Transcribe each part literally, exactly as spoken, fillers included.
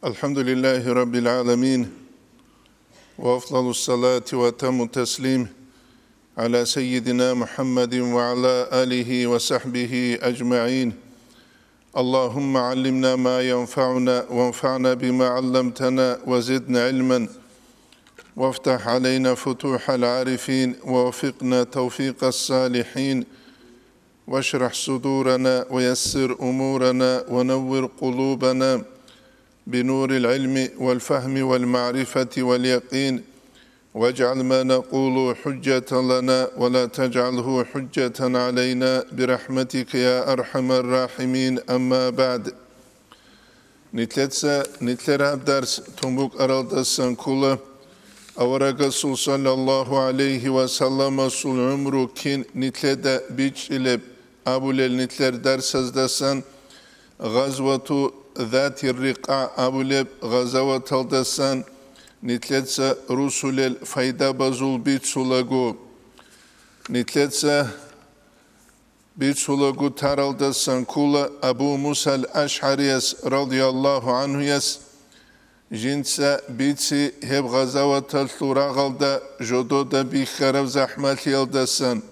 الحمد لله رب العالمين، وأفضل الصلاة وأتم التسليم على سيدنا محمد وعلى آله وصحبه أجمعين. اللهم علمنا ما ينفعنا وانفعنا بما علمتنا وزدنا علما وافتح علينا فتوح العارفين ووفقنا توفيق الصالحين واشرح صدورنا ويسر أمورنا ونور قلوبنا بنور العلم والفهم والمعرفة واليقين واجعل ما نقول حجة لنا ولا تجعله حجة علينا برحمتك يا أرحم الراحمين. أما بعد. Нилъеца нилъер гьаб дарс тун букӀаралдасан ккола, аварагасул саллаллагьу гӀалайгьи ва салламасул гӀумру кин нилъеда бичӀчӀилеб абулел нилъер дарсаздасан, Гъазвату Затир Рикъа абулеб гъазаваталдасан нилъеца русулел файдабазул бицулаго. Нилъеца бицулаго таралдасан ккола Абу Мусал Ашгьарияс радияллагьу гӀанхуяс, жинца бици гьеб гъазаваталъул рагъалда жодода бихьараб захӀмалъиялдасан.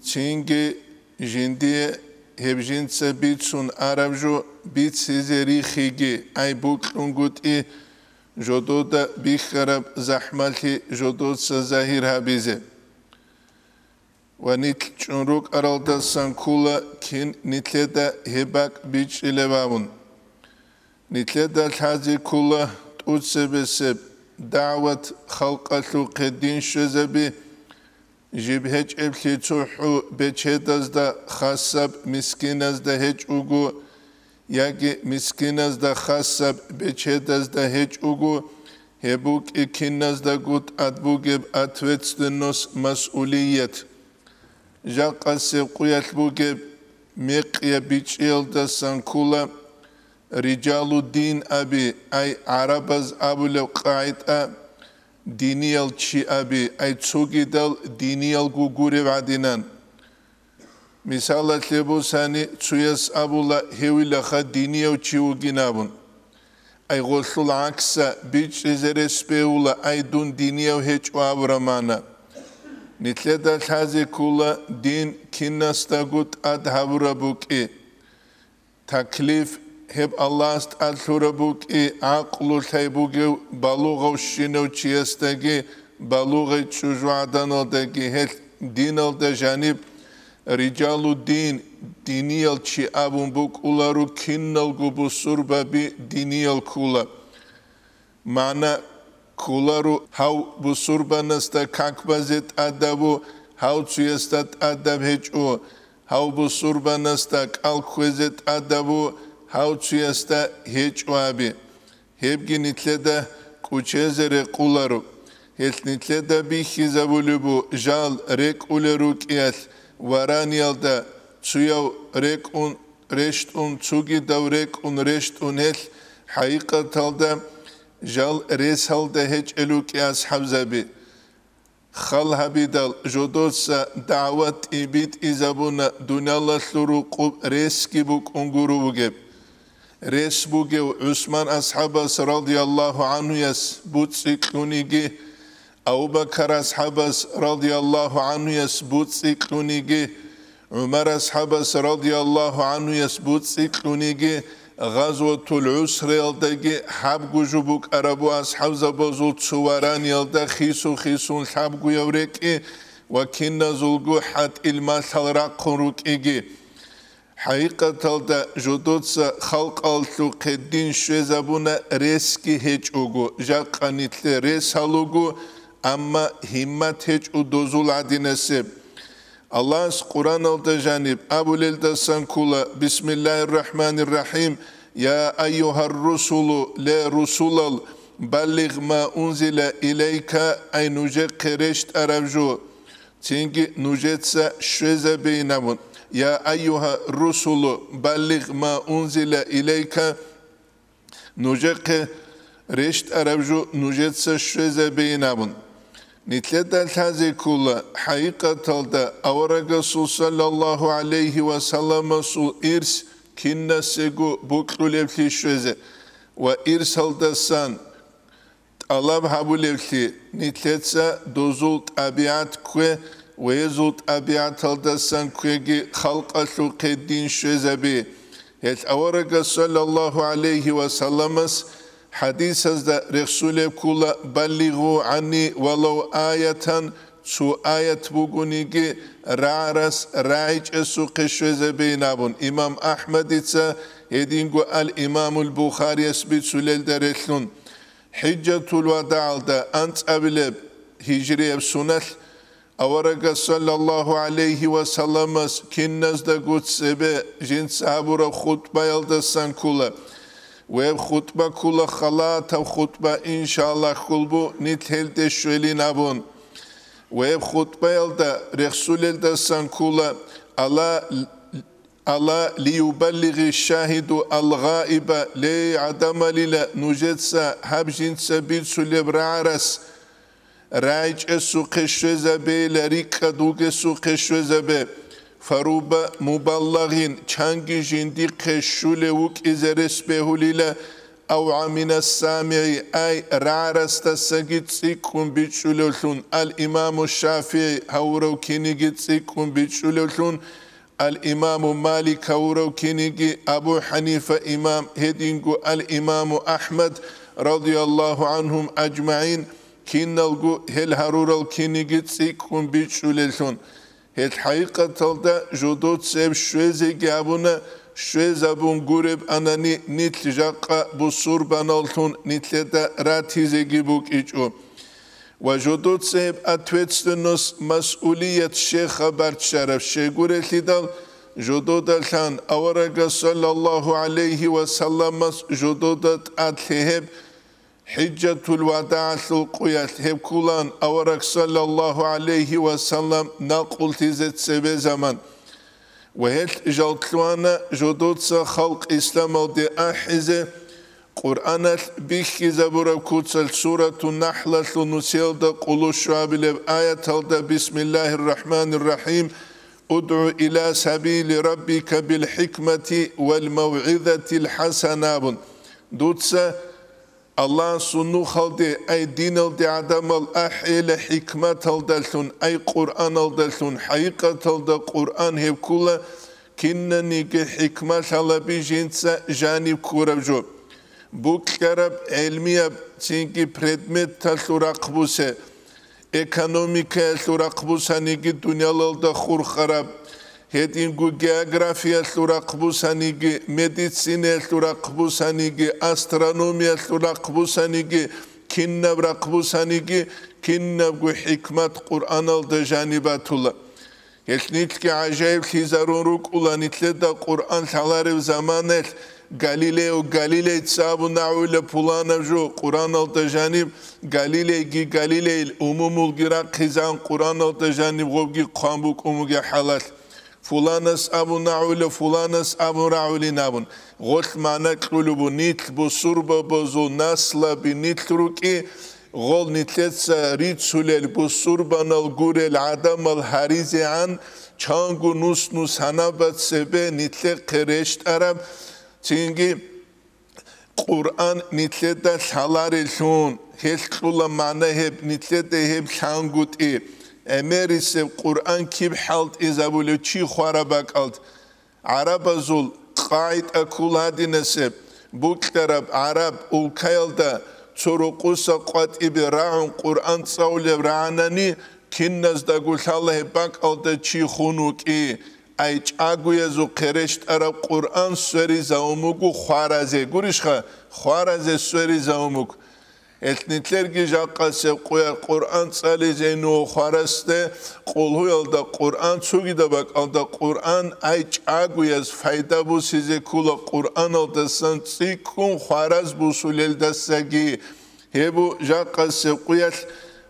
Цинги жиндие гьеб жинца бицун араб жо бицизе рихиги, ай букьунгутӀи жодода бихьараб захӀмалъи жодоца загьир гьабизе. Ва нилъ чӀун рукӀаралдасан ккола кин нилъеда гьеб бакӀ бичӀчӀилеб абун. Нилъеда лъазе ккола тӀуцебесеб дагӀват халкъалъухъе дин щвезаби, жиб гьечӀеблъи цохӀо бечедазда хасаб мискиназда гьечӀого, яги мискиназда хасаб бечедазда гьечӀого, гьеб букӀи киназдаго тӀад бугеб ответственность, масъулият. Жакъасеб къуялъ бугеб мекъияб бичӀчӀиялдасан ккола риджалу дин аби, ай гӀарабаз абулеб къагӀида, диниял чи аби, ай цогидал диниялго гуреб гӀадинан. Мисалалъе босани, цояс абула гьевилаха динияв чи вугин абун. Ай гъолъул гӀакса, бичӀчӀизе рес бегьула, ай дун динияв гьечӀо абураб магӀна. Нилъеда лъазе ккола дин кинасдаго тӀад гьабураб букӀи. Таклиф гьеб Аллагьас тӀад лъураб букӀи, гӀакълу лъай бугев балугъавщинав чиясдаги балугъай чӀужугӀаданалдаги гьелъ диналда жаниб риджалу дин, диниял чи абун букӀуларо, киналго бусурбаби диниял ккола. МагӀна кколаро, гьав бусурбанасда как базе тӀадабу, гьав цоясда тӀадаб гьечӀо, гьав бусурбанасда кӀал кквезе тӀадабу, гьав цоясда гьечӀо аби. Гьебги нилъеда кӀучезе рекъоларо. Гьелъ нилъеда бихьизабулеб бу жал рекӀулел рукӀиялъ, вараниялда цояв рекӀун рещтӀун, цогидав рекӀун рещтӀун гьелъ, хӀакъикъаталда жал ресалда гьечӀел рукӀи асхӀабзаби. Хал гьабидал, жодоца дагӀват тӀибитӀизабуна, дуниялалъул рукъуб ресги букӀун гуро бугеб. Рес бугев ГӀусман асхӀабас радияллагьу гӀанхуяс буцӀцӀи кьуниги, Абу-Бакар асхӀабас радияллагьу гӀанхуяс буцӀцӀи кьуниги, ГӀумар асхӀабас радияллагьу гӀанхуяс буцӀцӀи кьуниги, Гъазватул ГӀусраялдаги хӀабгу жо букӀарабу асхӀабзабазул цо вараниялда хису-хисун лъабгуяв рекӀи ва киназулго хӀатӀил малъал рахъун рукӀиги. ХӀакъикъаталда жодоца халкъалъухъе дин щвезабуна ресги гьечӀого, жакъа нилъе рес гьалуго, амма гьиммат гьечӀо дозул гӀадинасеб. Аллагьас Къуръаналда жаниб абулелдасан ккола: «Бисмиллагьир рахӀманир рахӀим, я айюгьар русулу, ле русулал, баллигъ ма унзила илайка, ай нужехъе рещтӀараб жо». Цинги нужеца щвезабейин абун: «Я айюгьа русулу, баллигъ ма унзила илайка», нужехъе рещтӀараб жо нужеца щвезабейин абун. Нилъеда лъазе ккола хӀакъикъаталда аварагасул саллаллагьу гӀалайгьи ва салламасул ирс кинасего бокьулеблъи щвезе. ва ирсалдасан тӀалаб гьабулевлъи, нилъеца дозул тӀабигӀат ккве ва гьезул тӀабигӀаталдасан кквеги халкъалъухъе дин щвезаби. Гьелъ аварагас саллаллагьу гӀалайгьи ва салламас хӀадисазда рехсулеб ккола: «Баллигъу гӀанни валав аятан», цо аят бугониги, рагӀарас рагӀичӀесухъе щвезабейин абун, имам АхӀмадица гьединго ал-Имамул Бухарияс бицулелда релълъун. ХӀижатул вадагӀалда анцӀабилеб гьижрияб соналъ аварагас саллаллагьу гӀалайгьи ва салламас киназдаго цебе жинца гьабураб хутӀбаялдасан ккола. Веб хутӀба ккола халатаб хутӀба, иншааллагь, хьул бу нилъ гьелде щвелин абун. Веб хутӀбаялда рехсулелдасан ккола: «Ала, ала лиюбаллигъи шагьиду ал-гъаиба», ле, гӀадамалила, нужеца гьаб жинца бицулеб рагӀарас рагӀичӀесухъе щвезабейила, рикӀкӀад вугесухъе щвезабе. Фаруба мубаллагъин, чанги жиндихъе щулев вукӀизе рес бегьулила, ав гӀамина самигӀи, ай, рагӀарасдасаги цӀикӀкӀун бичӀчӀулевлъун, ал-Имаму ШафигӀи гьавурав киниги цӀикӀкӀун бичӀчӀулевлъун, ал-Имаму Малик гьавурав киниги, Абу ХӀанифа имам, гьединго ал-Имаму АхӀмад, радияллагьу гӀанхум ажмагӀин, киналго гьел гьарурал киниги цӀикӀкӀун бичӀчӀулеллъун. Гьел хӀакъикъаталда жодоцеб щвезеги абуна, щвезабун гуреб анани, нилъ жакъа бусурбаналлъун нилъеда ратизеги букӀичӀо. Ва жодоцеб ответственность, масъулият щеха барччараб щегурелъидал, жододалъан аварагас саллаллагьу гӀалайгьи ва салламас жодода тӀад лъегьеб ХӀижатул вадагӀалъул къуялъ гьеб кколаан авараг саллаллагьу гӀалайгьи ва саллам накъуллъизе цебе заман. Ва гьелъ жал лъугьана жодоца халкъ исламалде ахӀизе, Къуръаналъ бихьизабураб куцалъ Суратун-Нахлалъул нусиялда къулу щуабилеб аяталда: «Бисмиллагьир рахӀманир рахӀим, удгӀу иля сабили раббика бил хӀикмати вал мавгӀизатил хӀасана», абун. Дуца Аллагьасул нухалде, ай диналде гӀадамал ахӀейила хӀикматалдалъун, ай Къуръаналдалъун, хӀакъикъаталда Къуръан гьеб ккола, кинаниги хӀикмат лъалаби жинца жаниб ккураб жо. Букьараб гӀелмияб цинги предметалъул рахъ бусе, экономикаялъул рахъ бусаниги дуниялалда хурхараб, гьединго географиялъул рахъ бусаниги, медицинаялъул рахъ бусаниги, астрономиялъул рахъ бусаниги, кинаб рахъ бусаниги, кинабго хӀикмат Къуръаналда жаниб батула. Гьелъ нилъги гӀажаиблъизарун рукӀула, нилъеда Къуръан лъаларев заманаялъ Галилео Галилейца абун нагӀула пуланаб жо, Къуръаналда жаниб Галилейги Галилейил умумулги рахъизан, Къуръаналда жаниб гъобги хъван букӀун бугеб хӀалалъ. Фуланас абун нагӀула, фуланас абун рагӀулин абун. Гъолъ магӀна кьулеб бу, нилъ бусурбабазул наслаби нилъ рукӀи, гъол нилъеца рицулел бусурбанал гурел гӀадамал гьаризегӀан, чанго нус-нус гьанаб цебе нилъехъе рещтӀараб, цинги Къуръан нилъеда лъалареллъун, гьелъ кьула магӀна гьеб, нилъеда гьеб лъангутӀи. ГӀемерисеб Къуръан киб хӀалтӀизабулев чи хвараб бакӀалд. ГӀарабазул къагӀида ккола гьадинасеб: букьараб гӀараб улкаялда цо рокъоса къватӀибе рагӀун Къуръан цӀалулеб рагӀанани, киназдаго лъала гьеб бакӀалда чи хун вукӀи, ай чӀагоязухъе рещтӀараб Къуръан сверизавун буго хваразе. Гурищха, хваразе сверизавун буго. Гьелъ нилъерги жакъасеб къуялъ Къуръан цӀализе нугӀ хварасде, къулгьуялда Къуръан, цогидаб бакӀалда Къуръан, ай чӀагояз пайда бусизе ккола Къуръаналдасан цӀикӀкӀун хвараз бусулелдасаги. Гьеб бу жакъасеб къуялъ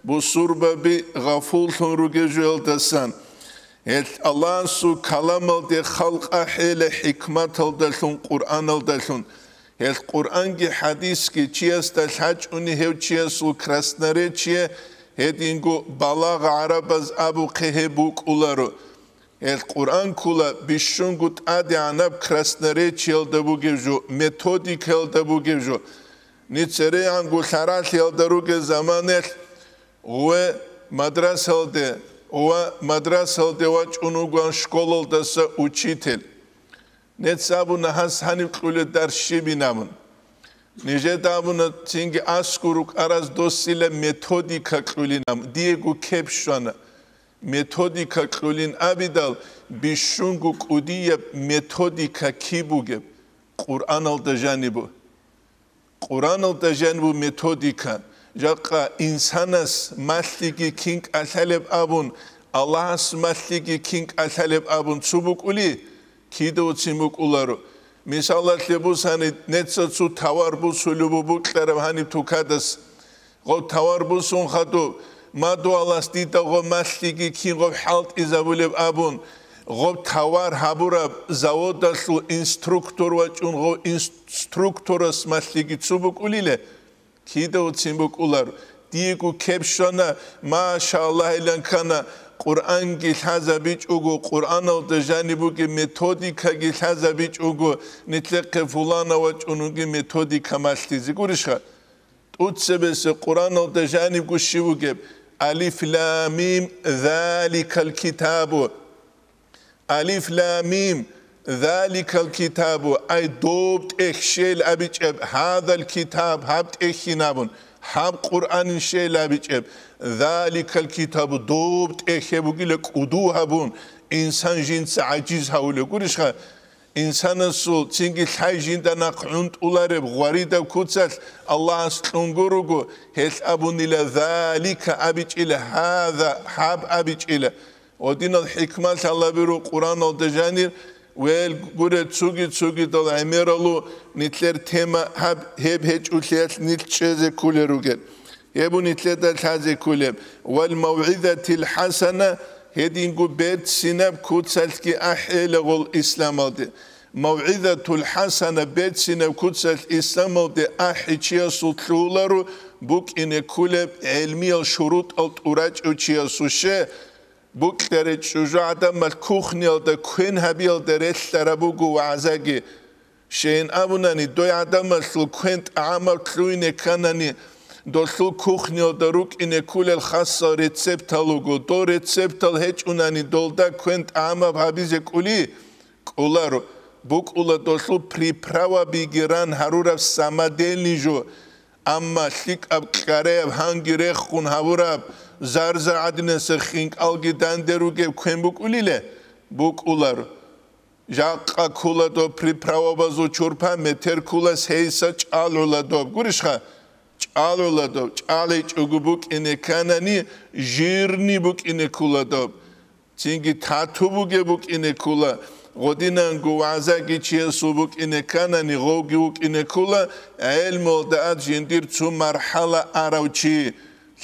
бусурбаби гъафуллъун ругел жоялдасан. Гьелъ Аллагьасул каламалде халкъ ахӀейила хӀикматалдалъун, Къуръаналдалъун. Гьелъ Къуръанги хӀадисги чиясда лъачӀуни, гьев чиясул красноречие, гьединго балагъ гӀарабаз абухъе, гьеб букӀуларо. Гьел Къуръан ккула бищунго тӀадегӀанаб красноречиялда бугеб жо, методикаялда бугеб жо. НицерегӀанго лъаралъиялда ругел заманаялъ гъуве мадрасалде ва мадрасалде вачӀун вугоан школалдаса учитель. Нецц абуна гьас гьаниб кьулеб дарс щибин абун. Нижеда абуна цинги аскӀор рукӀараз досила методика кьулин абун. Диего кеп щвана. Методика кьулин абидал, бищунго кӀудияб методика киб бугеб? Къуръаналда жанибу. Къуръаналда жанибу методика. Жакъа инсанас малъиги кин кӀалъалеб абун, Аллагьас малъиги кин кӀалъалеб абун цо букӀули, кида уцин букӀуларо. Мисалалъе бусани, нецца цо товар бусулеб букьараб гьаниб тукадас. Гъоб товар бусун хадуб, мадугьалас дида гъоб малъиги кин гъоб хӀалтӀизабулеб абун, гъоб товар гьабураб заводалъул инструктор вачӀун гъов инструкторас малъиги цо букӀулиле? Кида уцин букӀулар? Диего кеп щвана, машаллагь, илан ккана, Къуръанги лъазабичӀого, Къуръаналда жаниб бугеб методикаги лъазабичӀого, нилъехъе фулана вачӀун вугеб методика малъизе гурищха? ТӀуцебесеб Къуръаналда жанибго щиб бугеб? Алиф, лам, мим, заликал китабу. Алиф, лам, мим, заликал китабу. Ай, доб тӀехь щел абичӀеб, гьадал китаб, гьаб тӀехьин абун, гьаб Къуръанин щел абичӀеб. Заликал китабу, доб тӀехье бугила кӀуду гьабун, инсан жинца гӀажиз гьавулев гурищха? Инсанасул цинги лъай жинда нахъ гӀунтӀулареб гъваридаб куцалъ Аллагьас кьун гуруго, гьелъ абунила залика абичӀила, гьаза гьаб абичӀила. Гъодинал хӀикмат лъалабиру Къуръаналда жанир, вел гуре цуги-цугидал гӀемералу нилъер тема гьаб гьеб гьечӀулъиялъ нилъ чӀезе кколел ругел. Гьеб нилъеда лъазе кколеб. Вал мавгӀизатил хӀасана, гьединго берцинаб куцалъги ахӀелагъул исламалде. МавгӀизатул хӀасана, берцинаб куцалъ исламалде ахӀи чиясул лъугьуларо букӀине кколеб гӀелмиял шурутӀал тӀурачӀев чиясул ше, букьарай чӀужу гӀадамал кухниялда квен гьабиялда релълъараб буго вагӀзаги. Щайин абунани, дой гӀадамалъул квен тӀагӀамал лъугьине кканани, долъул кухниялда рукӀине кколел хасал рецептал руго. Дол рецептал гьечӀунани, долда квен тӀагӀамаб гьабизе кӀули? КӀоларо. БукӀула долъул приправабиги ран гьарураб самодельный жо. Амма лъикӀаб кьараяб гьанги рехун гьавураб, зарза гӀадинаса хинкӀалги данде ругеб квен букӀулиле? БукӀулар. Жакъа ккула доб приправабазул чурпа, метер ккула, гьейса чӀалгӀула доб. Гурищха? ЧӀалгӀула доб. ЧӀаличӀого букӀине кканани, жирни букӀине ккула доб. Цинги тату бугеб букӀине ккула, гъодинанго вагӀзаги чиясул букӀине кканани, гъовги вукӀине ккула, гӀелмуялда ад жиндир цо мархӀала арав чи.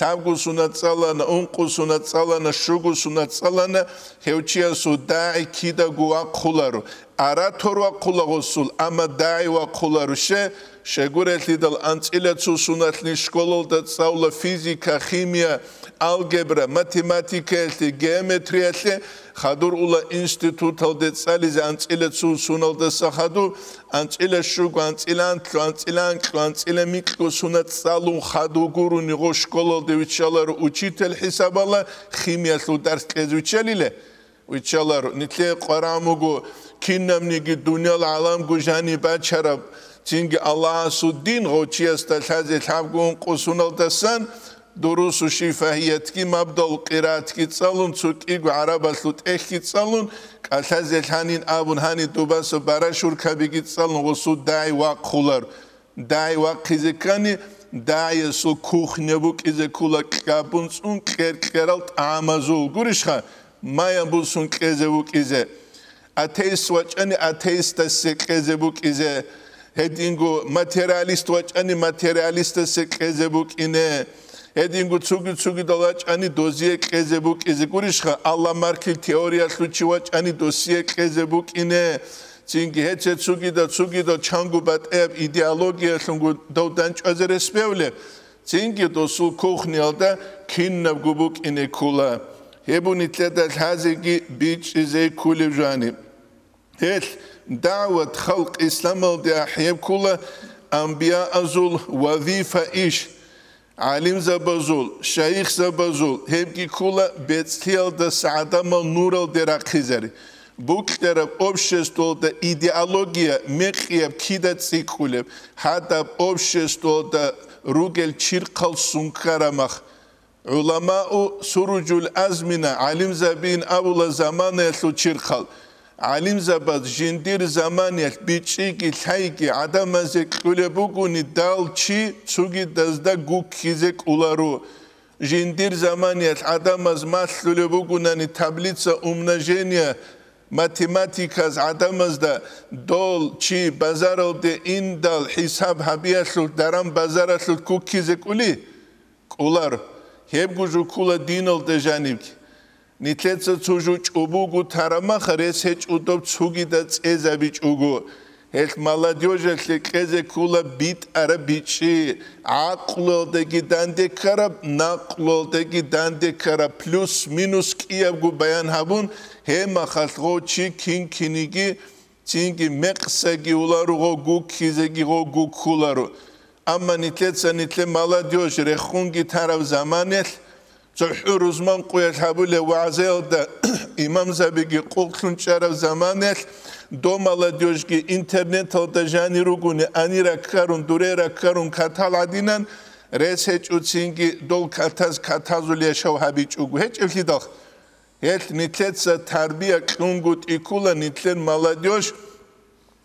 Лъабго сунат цӀалана, ункъо сунат цӀалана, щуго сунат цӀалана, гьев чиясул дагӀи кидаго вахъуларо. Оратор вахъула гъосул, амма дагӀи вахъуларо. Ще, щайгурелъидал анцӀила цо суналъни школалда цӀалула физика, химия, алгебра, математикаялъе, геометриялъе, хадур ула институталде цӀализе анцӀила цо суналдаса хадур, анцӀила щуго, анцӀила анлъго, анцӀила анкьго, анцӀила микьго сунат цӀалун хадур гурони гъо школалде виччаларо учитель хӀисабала химиялъул дарс кьезе виччалиле? Виччаларо. Нилъее къварагӀун буго, кинабниги дуниял гӀаламго жаниб бачараб, цинги Аллагьасул дин гъов чиясда лъазе лъабго ункъо суналдасан, дурусу шифагьиятги, мабдал къираатги цӀалун, цо кӀиго гӀарабалъул тӀехьги цӀалун, кӀалъазе лъанин абун гьаниб дубаса барашуркабиги цӀалун гъосул дагӀи вахъулар. ДагӀи вахъизе ккани, дагӀиясул кухня букӀизе ккула кьабун цӀун кьер-кьерал тӀагӀамазул. Гурищха, маян бусун кьезе букӀизе. Атеист вачӀани атеистасе кьезе букӀизе. Гьединго материалист вачӀани материалистасе кьезе букӀине. Гьединго цуги-цугидал вачӀани дозие кьезе букӀизе. Гурищха, Алла маркил теориялъул чи вачӀани досие кьезе букӀине. Цинги гьече цугида-цугида чанго батӀияб идеологиялъунго дов данчӀвазе рес бевлеб. Цинги досул кухниялда кинабго букӀине ккула. Гьеб нилъеда лъазеги бичӀчӀизе кколеб жаниб. Гьелъ дагӀват халкъ исламалде ахӀияб ккола, амбияазул вазифа иш, гӀалимзабазул, шайихзабазул, гьебги ккола бецӀлъиялдаса гӀадамал нуралде рахъизари. Букьараб обществоялда идеология мекъияб кида цӀикӀкӀулеб, гьадаб обществоялда ругел чирхъал сункараб мах. ГӀуламау Суружул Азмина гӀалимзабин абула заманаялъул чирхъал. ГӀалимзабаз жиндир заманиялъ бичӀчӀиги лъайги гӀадамазе кьулеб бугони, дал чи цогидазда гуккизе кӀоларо. Жиндир заманиялъ гӀадамаз малъулеб бугунани таблица умножения, математиказ гӀадамазда дол чи базаралде индал хӀисаб гьабиялъул даран базаралъулъ гуккизе кӀули? КӀолар. Гьебго жо ккола диналда жанибги. Нилъеца цо жо чӀобого тарамаха, рес гьечӀо доб цогида цӀезабичӀого. Гьелъ молодёжалъе кьезе ккола битӀараб бичӀчӀи, гӀакълуялдаги данде ккараб, накълуялдаги данде ккараб, плюс-минус кӀиябго баян гьабун, гьеб махалъ гъов чи кин-киниги цинги мекъсаги уларуго, гуккизеги гъо гуккуларо. Амма нилъеца нилъе молодёжь рехунги тарав заманалъ, цохӀо рузман къуялъ гьабулев вагӀзаялда имамзабиги къуллъун чӀарав заманалъ, дов молодёжьги интернеталда жанир ругони, ани раккарун, дуре раккарун катал гӀадинан, рес гьечӀо цинги дол катаз катазул яшав гьабичӀого гьечӀеблъидал. Гьелъ нилъеца тарбия кьунгутӀи ккола нилъер молодёжь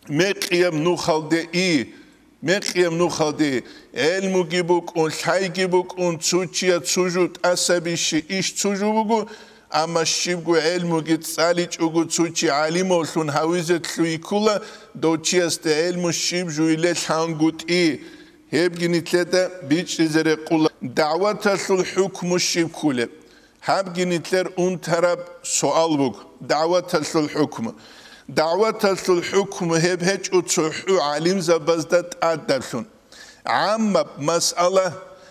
мекъияб нухалде и, мекъияб нухалде и, гӀелмуги букӀун, лъайги букӀун, цо чияс цо жо тӀасабищи иш цо жо буго, амма щибго гӀелмуги цӀаличӀого цо чи гӀалимавлъун гьавизе лъугьи ккола, дов чиясда гӀелму щиб жуйиле лъангутӀи. Гьебги нилъеда бичӀчӀизе рекъула. ДагӀваталъул хӀукму щиб кколеб? Гьабги нилъер унтараб суал буго, дагӀваталъул хӀукму. ДагӀваталъул хӀукму гьеб гьечӀо цохӀо гӀалимзабазда тӀадаблъун. ГӀаммаб масъала,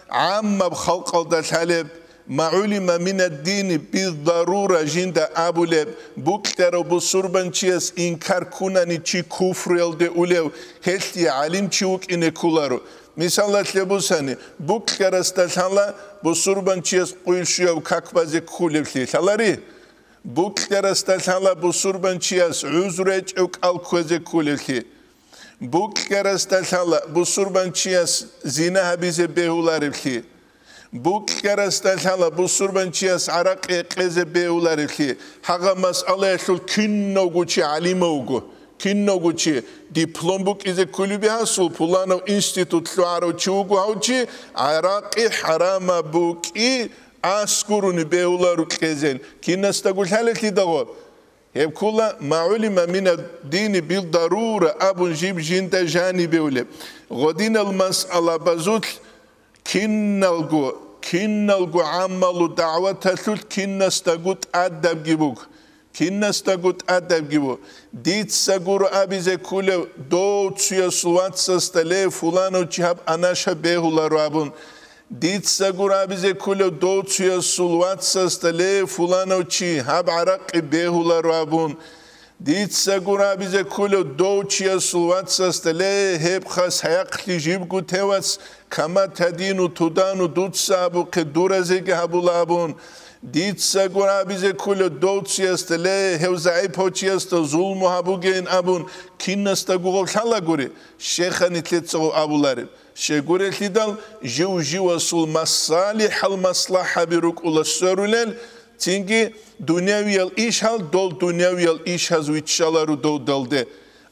гӀаммаб халкъалда лъалеб, ма гӀулима минаддини биддарура жинда абулеб, букьарав бусурбанчияс инкар ккунани чи куфруялде улев, гьелъие гӀалимчи вукӀине кколаро. Мисалалъе бусани, букьарасда лъала бусурбанчияс къуйшуяв как базе кколеблъи лъалари? Букьарасда лъала бусурбанчияс гӀузру гьечӀев кӀал кквезе кколеблъи? Букьарасда лъала бусурбанчияс зина гьабизе бегьулареблъи? Букьарасда лъала бусурбанчияс гӀаракъи гьекъезе бегьулареблъи? Гьагъа масъалаялъул кинавго чи гӀалимав вуго. Кинавго чи диплом букӀизе кколеби гьасул, пуланав институт лъугӀарав чи вуго гьав чи, гӀаракъи хӀарамаб букӀи аскӀуруни бегьуларо кьезел, кинасдаго лъалелъидагъо. Гьеб ккола, ма гӀулима мина дини билдарура абун жиб жинда жанибе улеб. Гъодинал масъалабазулъ Киналго, киналго гӀаммалу дагӀваталъулъ кинасдаго тӀадабги буго. Кинасдаго тӀадабги буго. Дица гуро абизе кколев дов цуясул вацасда, ле, фуланав чи гьаб анаша бегьуларо абун. Дица гуро абизе кколев дов цуясул вацасда, ле, фуланав чи гьаб гӀаракъи бегьуларо абун. Дица гуро абизе кколев дов чиясул вацасда, ле, гьеб хас гьаяхълъи жибго тевац, кама тадину тудану, дуца абухъе дуразеги гьабула абун. Дица гуро абизе кколев дов чиясда, ле, гьев загӀипав чиясда зулму гьабугейин абун, кинасдаго гъов лъалагури, щеха нилъецаго абулареб. Щегурелъидал жив-живасул масалихӀал маслахӀаби рукӀула сверулел, цинги дунявиял ишал, дол дунявиял ишаз виччалару дов далде.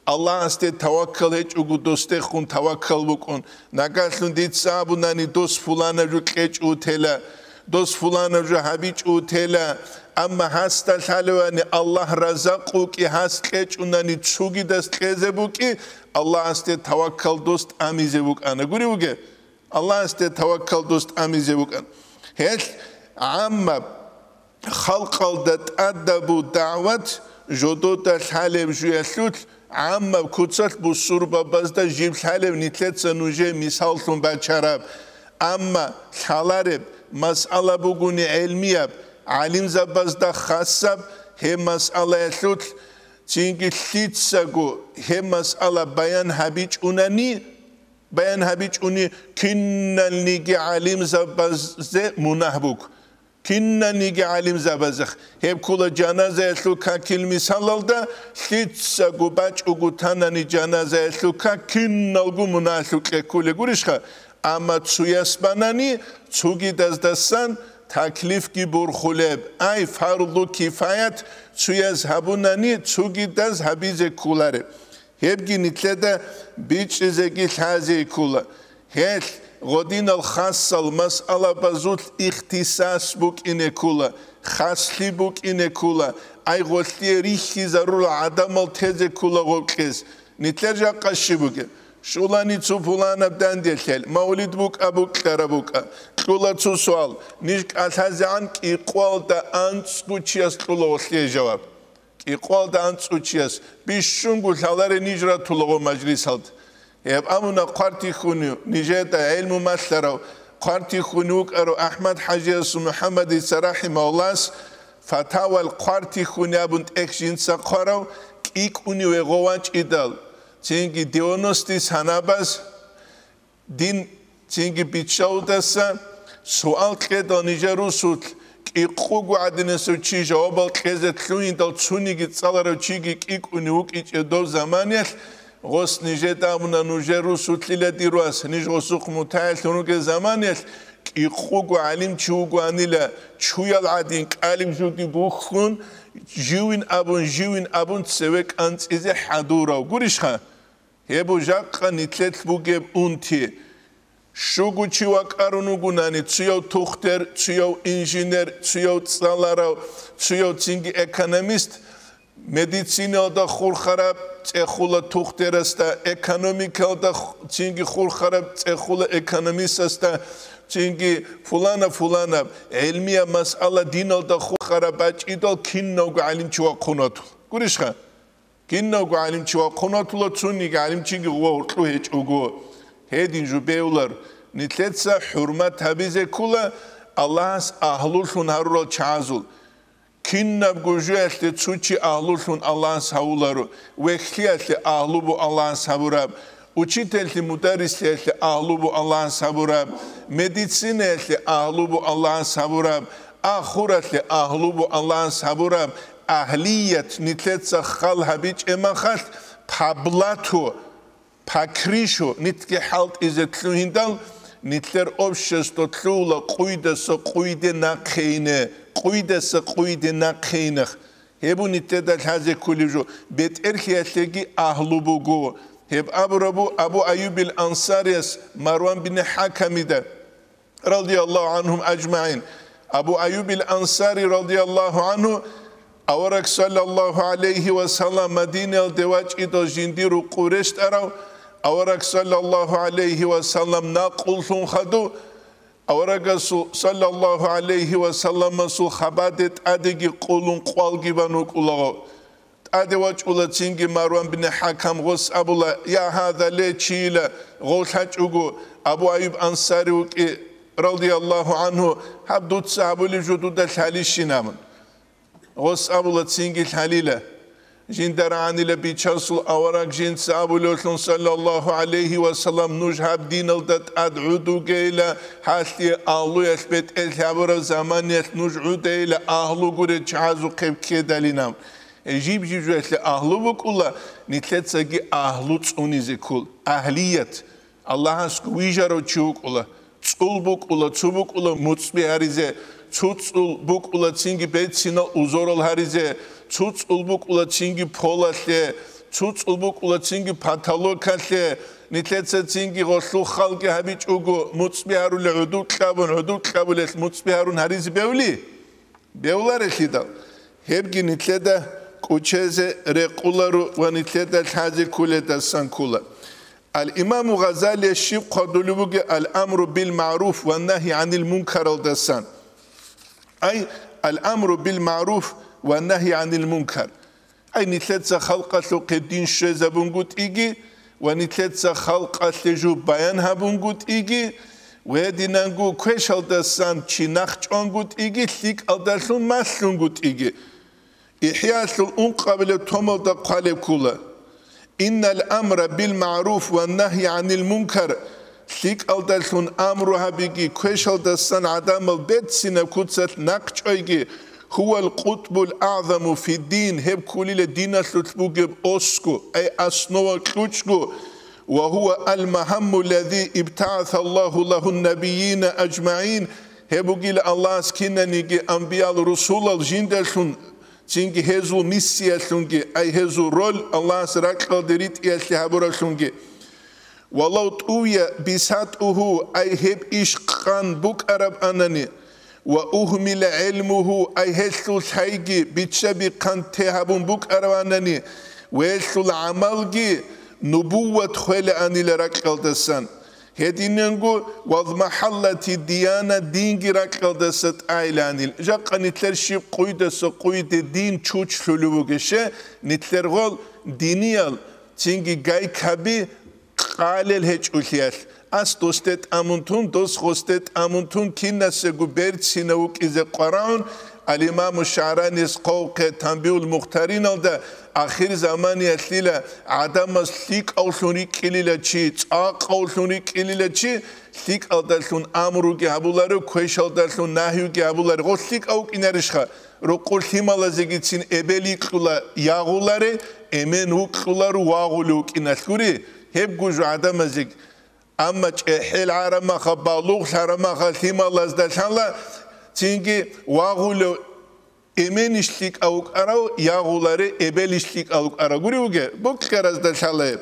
Аллагьасде таваккал гьечӀого досдехун таваккал букӀун. Нагагьлъун дица абунани дос фуланаб жо кьечӀо тела, дос фуланаб жо гьабичӀо тела, амма гьасда лъалевани Аллагь разакъ вукӀи, гьас кьечӀунани цугидас кьезе букӀи, Аллагьасде таваккал дос тӀамизе букӀана. Гури буге? Аллагьасде таваккал дос тӀамизе букӀан. Гьелъ гӀамма халкъалда тӀадабу дагӀват жодода лъалеб жуялъулъ, гӀаммаб куцалъ бусурбабазда жиб лъалеб нилъеца нужее мисаллъун бачараб. Амма лъалареб масъала бугони гӀелмияб, гӀалимзабазда хасаб гьеб масъалаялъулъ, цинги лъицаго гьеб масъала баян гьабичӀунани, баян гьабичӀуни киналниги гӀалимзабазде мунагь буго. Киналниги гӀалимзабазехъ гьеб ккола жаназаялъул какил мисалалда, лъицаго бачӀого танани жаназаялъул как киналго мунагьалъукье кколеб гурищха? Амма цуяс банани, цугидаздасан таклифги борхулеб, ай, фарду кифаят, цуяз гьабунани, цугидаз гьабизе кколареб. Гьебги нилъеда бичӀчӀизеги лъазе ккола. Гьелъ гъодинал хасал масъалабазулъ ихтисас букӀине ккола, хаслъи букӀине ккола, ай гъолъие рихьизарурал гӀадамал тезе ккола гъоркьес. Нилъер жакъа щиб бугеб? Щулани цо пуланаб данделъел, мавлид букӀа-букьараб букӀа. Кьула цо суал, ниж кӀалъазегӀан кӀикъоялда анцӀго чияс кьула гъолъие жаваб. КӀикъоялда анцӀго чияс бищунго лъаларе ниж ратулаго мажлисалда. Гьеб абуна хъвартихьунив нижеда гӀелму малъарав, хъвартихьунив вукӀарав АхӀмад-хӀажиясул МухӀаммадица рахӀимагьуллагьас, фатавал хъвартихьуни абун тӀехь жинца хъварав, кӀикъуниве гъов вачӀидал, цинги девяностый санабаз, дин цинги биччалдаса суал кьедал нижер русулъ, кӀикъуго гӀадинасев чи жавабал кьезе лъугьиндал цуниги цӀаларав чиги кӀикӀунев вукӀичӀеб дов заманиялъ, гъос нижеда абуна нужер русулъила дир вас, ниж гъосухъ мутагӀиллъун ругел заманиялъ, кӀикъуго гӀалимчи вугоанила, чуял гӀадин кӀалиб жуги бухьун, живин абун, живин абун цеве кӀанцӀизе хӀадурав гурищха? Гьеб жакъа нилъелъ бугеб унти. Щуго чи вакӀарун вугунани, цуяв тухтер, цуяв инженер, цуяв цӀаларав, цуяв цинги экономист, медицинаялда хурхараб цӀехула тухтерасда, экономикаялда ху-, цинги хурхараб цӀехула экономистасда, цинги фулана-фуланаб гӀелмияб масъала диналда хурхараб бачӀидал кинавго гӀалимчи вахъун ватула. Гурищха? Кинавго гӀалимчи вахъун ватула, цониги гӀалимчиги гъоркьу гьечӀого. Гьедин жо бевлар, нилъеца хӀурмат гьабизе ккола Аллагьас агьлулъун гьарурал чагӀазул. Кинабго жоялъе цо чи агьлулъун Аллагьас гьавуларо, вехьлъиялъе агьлу бу Аллагьас гьавураб, учительлъи мударрислъиялъе агьлу бу Аллагьас гьавураб, медицинаялъе агьлу бу Аллагьас гьавураб, ахуралъе агьлу бу Аллагьас гьабураб, агьлият нилъеца хал гьабичӀеб махалъ, паблату, пакришу нитги хӀалтӀизе лъугьиндал, нилъер общество лъугьула къуйдаса къуйде нахъейне, къуйдаса къуйде нахъейнах. Гьеб нилъеда лъазе кколеб жо, бетӀерлъиялъеги агьлу буго. Гьеб абурабу Абу Аюбил Ансарияс Марван бин ХӀакамида, радияллагьу гӀанхум ажмагӀин. Абу Аюбил Ансари, радияллагьу гӀанху, авараг, саллаллагьу гӀалайгьи ва саллам, Мадинаялде вачӀидал жиндир рукъу рещтӀарав, авараг, саллаллагьу гӀалайгьи ва саллам, накъуллъун хадув, аварагасул, саллаллагьу гӀалайгьи ва салламасул хабаде тӀадеги къулун къвалги бан вукӀулаго. ТӀаде вачӀула цинги Марван бин ХӀакам, гъос абула: «Я гьаза, ле чийила, гъов лъачӀого, Абу Аюб Ансари вукӀи, радияллагьу гӀанху, гьаб дуца гьабулеб жо дуда лъалищин?» абун. Гъос абула цинги: «Лъалила». Жинда рагӀанила Бичасул авараг жинца абулевлъун, саллаллагьу гӀалайгьи ва саллам: «Нуж гьаб диналда тӀад гӀудугейила, гьалъие агьлуялъ бетӀер гьабураб заманиялъ нуж гӀудейила, агьлу гурел чагӀазухъе ккедалин», абун. Жиб-жиб жоялъе агьлу букӀула, нилъецаги агьлу цӀунизе ккол. Агьлият. Аллагьасго вижарав чи вукӀула. ЦӀул букӀула, цо букӀула муцӀби гьаризе, цо цӀул букӀула цинги берцинал узорал гьаризе, цо цӀул букӀула цинги полалъе, цо цӀул букӀула цинги потолокалъе, нилъеца цинги гъолъул халги гьабичӀого, муцӀби гьарули гӀудул кьабун, гӀудул кьабулелъ муцӀби гьарун гьаризе бевли? Бевларелъидал, гьебги нилъеда кӀучезе рекъуларо ва нилъеда лъазе кколедасан ккола. Ал-Имаму Гъазалияс щиб хъвадулеб бугеб ал-амру бил-магӀруф ва нагьи гӀанил мункаралдасан? Ай, ал-амру бил-магӀруф ва нагьи гӀанил мункар. Ай, нилъеца халкъалъухъе дин щвезабунгутӀиги ва нилъеца халкъалъе жо баян гьабунгутӀиги Гьединанго квешалдасан чи нахчӀвангутӀиги, лъикӀалдалъун малъунгутӀиги. ИхӀяалъул ункъабилеб томалда хъвалеб ккола: «Иннал амра бил магӀруф ва нагьи гӀанил мункар», лъикӀалдалъун амру гьабиги, квешалдасан гӀадамал берцинаб куцалъ нахъчӀвайги, «гьувал къутӀбул агӀзаму фиддин», гьеб кколила диналъулъ бугеб осго, ай основа кьучӀго, «ва гьува ал-магьамму лази ибтагӀасаллагьу лагьун набийина ажмагӀин», гьеб бугила Аллагьас кинаниги анбиял-русулал жиндалъун, цинги гьезул миссиялъунги, ай гьезул роль Аллагьас ракьалде ритӀиялъе гьабураблъунги. «Валав тӀувия бисатӀугьу», ай гьеб иш къан букӀараб анани, «ва угьмила гӀилмугьу», ай гьелъул лъайги биччаби-хъан те гьабун букӀарабанани, ва гьелъул гӀамалги нубувват хвелаанила ракьалдасан. Гьединанго вазмахӀаллати дияна динги ракьалдаса тӀайилаанил. Жакъа нилъер щиб къуйдаса къуйде дин чучлъулев вугеше, нилъер гъол диниял, цинги гайкаби къалел гьечӀолъиялъ, ас досде тӀамун тун, дос гъосде тӀамун тун, кинасего берцинав вукӀизе къварагӀун, ал-Имаму ШагӀранияс хъвавухъе Танбиул Мухтариналда, ахир заманиялъила гӀадамаз лъикӀавлъун рикӀкӀилила чи, цӀакъавлъун рикӀкӀилила чи, лъикӀалдалъун амруги гьабуларо, квешалдалъун нагьюги гьабуларо. Гъо лъикӀав вукӀинарищха? Рукъу лъималазегицин эбел йикьула ягъуларе, эмен вукьуларо вагъулев вукӀиналъ гури, гьеб гужу гӀадамазеги. Амма чӀехӀел гӀарамаха, балугълъарамаха лъималазда лъала, цинги вагъулев эменищ лъикӀав вукӀарав, ягъуларе эбелищ лъикӀав вукӀарав гури вуге, букьаразда лъала гьеб.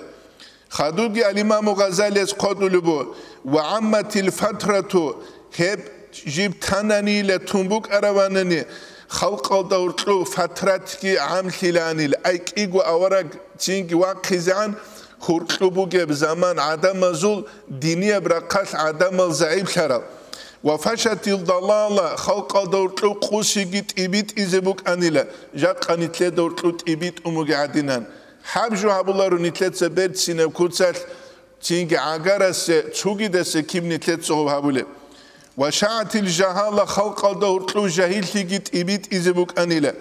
Хадубги ал-Имаму Гъазалияс хъвадулеб буго: «Ва гӀамматил фатрату», гьеб жиб тананила тун букӀараванани, халкъалда гьоркьоб фатратги гӀамлъилаанил, ай кӀиго авараг цинги вахъизегӀан гьоркьоб бугеб заман гӀадамазул динияб рахъалъ гӀадамал загӀиплъарал. «Ва фашатил далала», халкъалда гьоркьоб къусиги тӀибитӀизе букӀанила, жакъа нилъеда гьоркьоб тӀибитӀун бугеб гӀадинан. Гьаб жо гьабуларо нилъеца берцинаб куцалъ, цинги гӀагарасе, цугидасе киб нилъеца гьаб гьабулеб. «Ва шагӀатил жагьала», халкъалда гьоркьоб жагьиллъиги тӀибитӀизе букӀанила.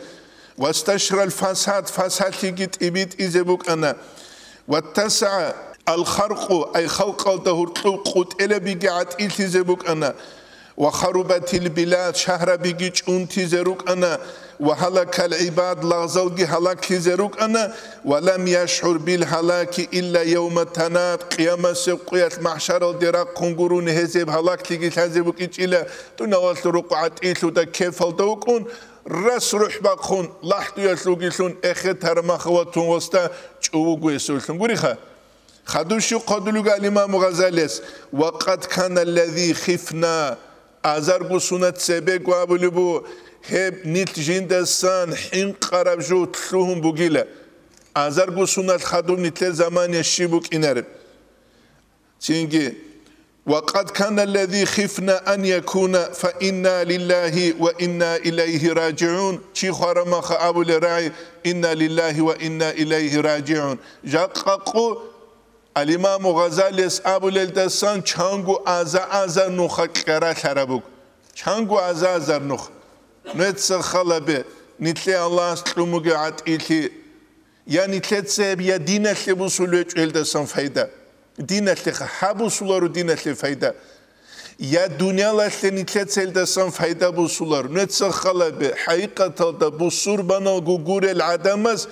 «Васташрал фасад», фасадлъиги тӀибитӀизе букӀана. «ВаттасагӀа ал-харкъу», ай халкъалда гьоркьоб къутӀелабиги гӀатӀилъизе букӀана. «Ва харубатил билад», шагьрабиги чӀунтизе рукӀана. «Ва гьалакал гӀибад», лагъзалги гьалаклъизе рукӀана. «Ва лам яшгӀур бил гьалаки илла явма танад», къиямасеб къуялъ махӀшаралде рахъун гурони гьез гьеб гьалаклъиги лъазе букӀинчӀила, дуниялалъул рукъу гӀатӀилъуда кефалда вукӀун, рас рухӀ бахъун, лахӀдуялъулгилъун эхетармаха ва тун гъосда чӀу вуго гьесуллъун гуриха. Хадуб щиб хъвадулеб буго ал-Имаму Гъазалияс: «Ва къад кана аллази хифна», азарго сунат цебего абулеб буго, гьеб нилъ жиндасан хӀинкъараб жо лъугьун бугила. Азарго сунат хадуб нилъер замания щиб букӀинареб? Цинги: «Ва къад кана аллази хифна ан якуна, фа инна лиллагьи ва инна илайгьи ражигӀун». Чи хварамаха абулеб рагӀи: «Инна лиллагьи ва инна илайгьи ражигӀун». Жакъа къо ал-Имаму Гъазалияс абулелдасан чанго аза-азар нуха кьаралъараб буго. Чанго аза-азар нух. Нужеца халабе, нилъе Аллагьас кьун бугеб гӀатӀилъи. Я нилъеца гьеб, я диналъе бусулев гьечӀо, гьелдасан пайда. Диналъе ха-, гьаб бусуларо диналъе пайда. Я дуниялалъе нилъеца гьелдасан пайда бусуларо. Нужеца халабе, хӀакъикъаталда бусурбаналго гурел гӀадамаз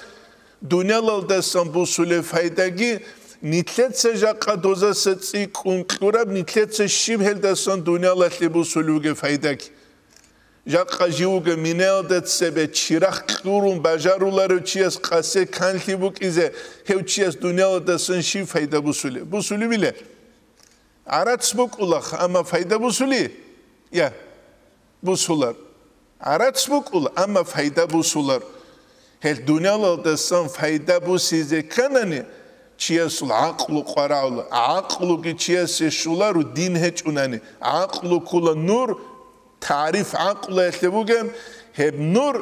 дуниялалдасан бусулеб пайдаги, нилъеца жакъа дозаса цӀикӀкӀун кьураб, нилъеца щиб гьелдасан дуниялалъе бусулев вугеб пайдаги. Жакъа живго минаялда цебе чирахъ кьурун бажаруларев чияс къасе канлъи букӀизе, гьев чияс дуниялалдасан щиб пайда бусулеб? Бусулебила? ГӀарац букӀулахъ, амма пайда бусули? Я, бусулар. ГӀарац букӀула, амма пайда бусулар. Гьел дуниялалдасан пайда бусизе кканани, чиясул гӀакълу къварагӀула. ГӀакълуги чиясе щоларо дин гьечӀунани. ГӀакълу ккола нур, ТагӀриф гӀакълуялъе бугеб, гьеб нур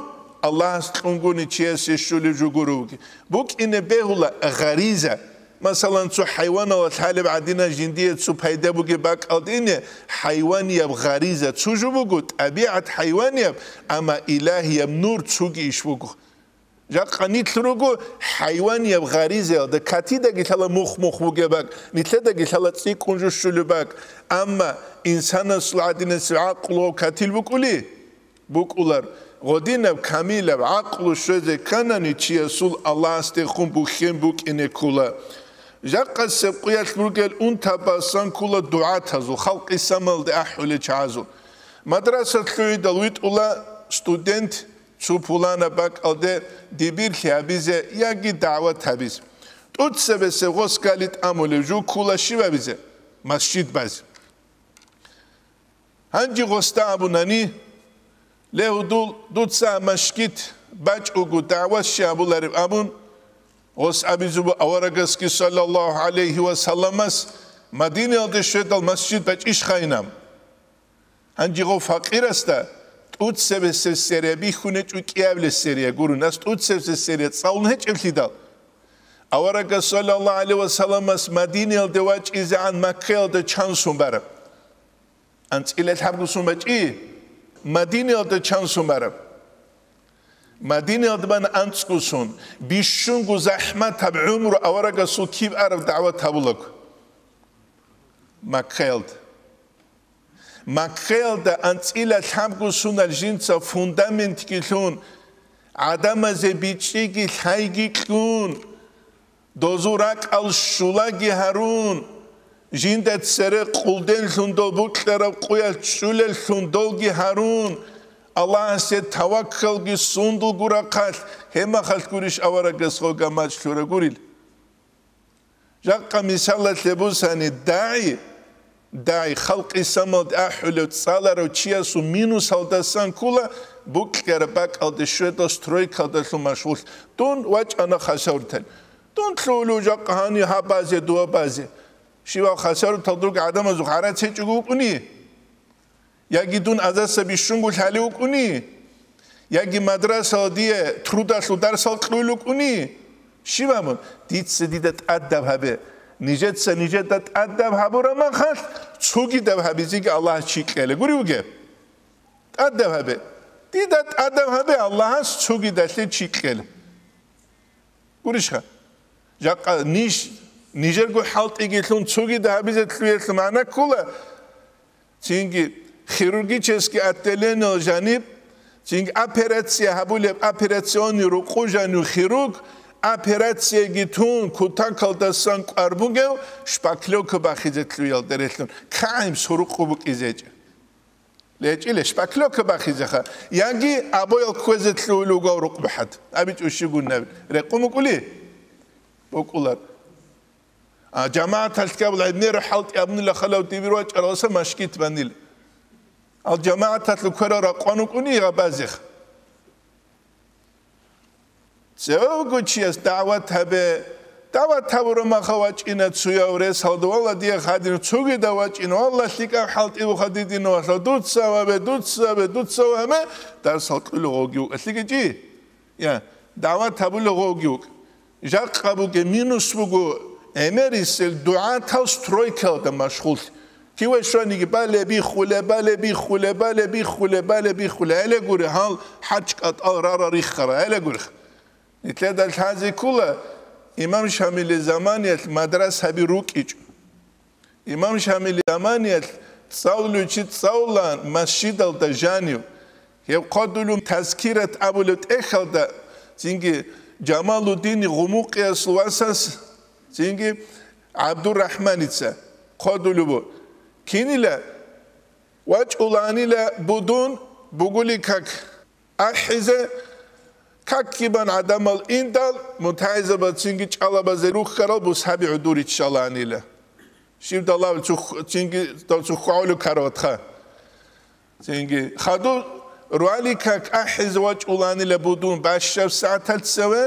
Аллагьас кьунгуни чиясе щолеб жо гуро бугеб. БукӀине бегьула гъариза. Масалан, цо хӀайваналъ гьалеб гӀадинан жиндие цо пайда бугеб бакӀалде ине, хӀайванияб гъариза цо жо буго, тӀабигӀат хӀайванияб, амма илагьияб нур цоги иш буго. Жакъа нилъ руго хӀайванияб гъаризаялда, катидаги лъала мухъ-мухъ бугеб бакӀ, нилъедаги лъала цӀикӀкӀун жо щулеб бакӀ, амма инсанасул гӀадинасеб гӀакълу гъов катил букӀули? БукӀулар. Гъодинаб камилаб гӀакълу щвезе кканани, чиясул Аллагьасдехун бухьен букӀине ккола. Жакъасеб къуялъ ругел унтабасан ккола дугӀатазул, халкъи самалде ахӀулел чагӀазул. Мадраса лъугӀидал витӀула студент цо пуланаб бакӀалде дибирлъи гьабизе яги дагӀват гьабизе. ТӀуцебесеб гъос гали тӀамулев жо ккола щиб гьабизе? Масжид базе. Гьанже гъосда абунани, ле, гьудул, дуца мажгит бачӀого дагӀват щай гьабулареб абун, гъос абизабу аварагасги саллаллагьу гӀалайгьи ва салламас Мадинаялде щведал масжид бачӀищ хайинаб. Гьанже гъов факъирасда тӀуцебесеб серия бихьунечӀо кӀиабилеб серия гурун, ас тӀуцебесеб серия цӀалун гьечӀеблъидал. Аварагас саллаллагьу гӀалайгьи ва салламас Мадинаялде вачӀизегӀан Маккаялда чан сон бараб? АнцӀила лъабго сон бачӀи, Мадинаялда чан сон бараб? Мадинаялда бан анцӀго сон, бищунго захӀматаб гӀумру аварагасул киб араб дагӀват гьабулаго? Маккаялда. Маккаялда анцӀила лъабго сонал жинца фундаментги лъун, гӀадамазе бичӀчӀиги лъайги кьун, дозул ракӀал щулаги гьарун, жинда цере къулденлъун дол букьараб къуялъ чӀулеллъун долги гьарун, Аллагьасе таваккалги сундулго рахъалъ, гьеб мехалъ гурищ аварагас гъо гамачӀ лъурагурил? Жакъа мисалалъе бусани, дагӀи, дагӀи халкъи самалде ахӀулев цӀаларав чиясул минусалдасан ккола букьараб бакӀалде щведал стройкалдалъун машгъулъ. Дун вачӀана хасавртал. Дун лъугьулев жакъа гьанив гьаб базе, дова базе. Щивав хасавртал дурги гӀадамазухъ гӀарац гьечӀого вукӀуни? Яги дун азарса бищунго лъалев вукӀуни? Яги мадрасала дие трудалъул дарсал кьуйил вукӀуни? Щиб абун? Дица дида тӀадаб гьабе. Нижеца нижеда тӀадаб гьабураб махалъ, цогидаб гьабизеги Аллагьас чи кьела. Гури вуге? ТӀадаб гьабе. Дида тӀадаб гьабе, Аллагьас цогидалъе чи кьела. Гурищха? Жакъа ниж, нижерго хӀалтӀигелъун цогида гьабизе лъугьелъул магӀна ккола. Цинги хирургический отделениел жаниб, цинги операция гьабулеб операционный рукъу жанив хирург, операцияги тун, кутакалдасан кӀвар бугев, шпаклёвка бахизе лъугьиялда релълъун, кагӀим сурукъу букӀизечӀеб. ЛечӀиле шпаклёвка бахизеха, яги абоял кквезе лъугьулев гав рукъ бухӀад. АбичӀо щиб гуннаб? Рекъун букӀули? БукӀулар. А, жамагӀаталъ ккабул гӀеднер хӀалтӀи абунила халав дибир вачӀаралса машгит банил. Ал жамагӀаталъул кверал ракъван вукӀуни гъабазех. Цевего чияс дагӀват гьабе, дагӀват гьабураб маха вачӀина цуяв ресалда, валла, дие хадин цугида вачӀина, валла, лъикӀаб хӀалтӀи буха дидинавалъа, дуца вабе, дуца вабе, дуца вабе, дарсал кьула гъоги вукӀа лъикӀичӀи? Я, дагӀват гьабула гъоги вукӀа. Жакъа буге минус буго, гӀемерисел дугӀатал стройкалда машгъулъ. Киве щваниги бале биххуле, бале биххуле, бале биххуле, бале биххуле. Гьеле гури гьал хӀач кӀатӀал рара риххара, гьеле гури. Нитледа лъази ккула, имам Шамили заманиялъ мадрасаби рукӀичӀо. Имам Шамили заманиялъ цӀалулев чи цӀалулаан масжидалда жанив. Гьев хъодулев Тазкират абулев тӀехьалда, цинги Жамалуддини Гъумукъиясул васас, цинги ГӀабдурахӀманица хъодулев ву. Кинила вачӀулаанила будун бугули как ахӀизе, каккибан гӀадамал индал, мутагӀилзабацинги чӀалабазе рухьарал бусаби гӀодориччалаанила. Щибдалав цух-, цинги дав цухъ гӀолу караватха. Цинги хадур руали как ахӀизе вачӀулаанила будун бащаб сагӀаталъ цеве,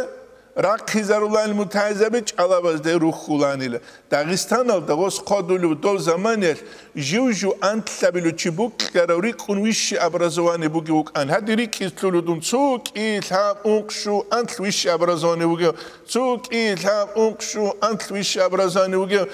Рахъизаруланил мутагӀилзаби чӀалабазда рухьуланила. Дагъистаналда гъос хъодулев дов заманиялъ жив-жив антлъабилев чи букӀарав рикӀкӀун высшее образование бугев вукӀан. Гьадин рикӀкӀизе лъугьун дун цо кӀи, лъаб, ункъ, щу, анлъ высшее образование бугев, цо кӀи, лъаб, ункъ, щу, анлъ высшее образование бугев.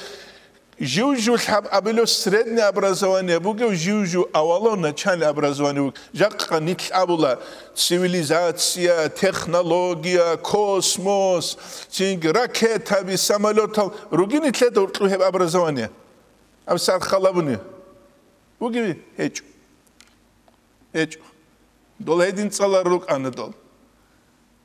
Жив-жив лъаб абилев среднее образование бугев, жив-жив авалав начальное образование бугев. Жакъа нилъ абула цивилизация, технология, космос, цинги ракетаби, самолетал ругин нилъеда гьоркьоб гьеб образование? Аб сархал абуни бугеви? ГьечӀо. ГьечӀо. Дол гьедин цӀалар рукӀана дол.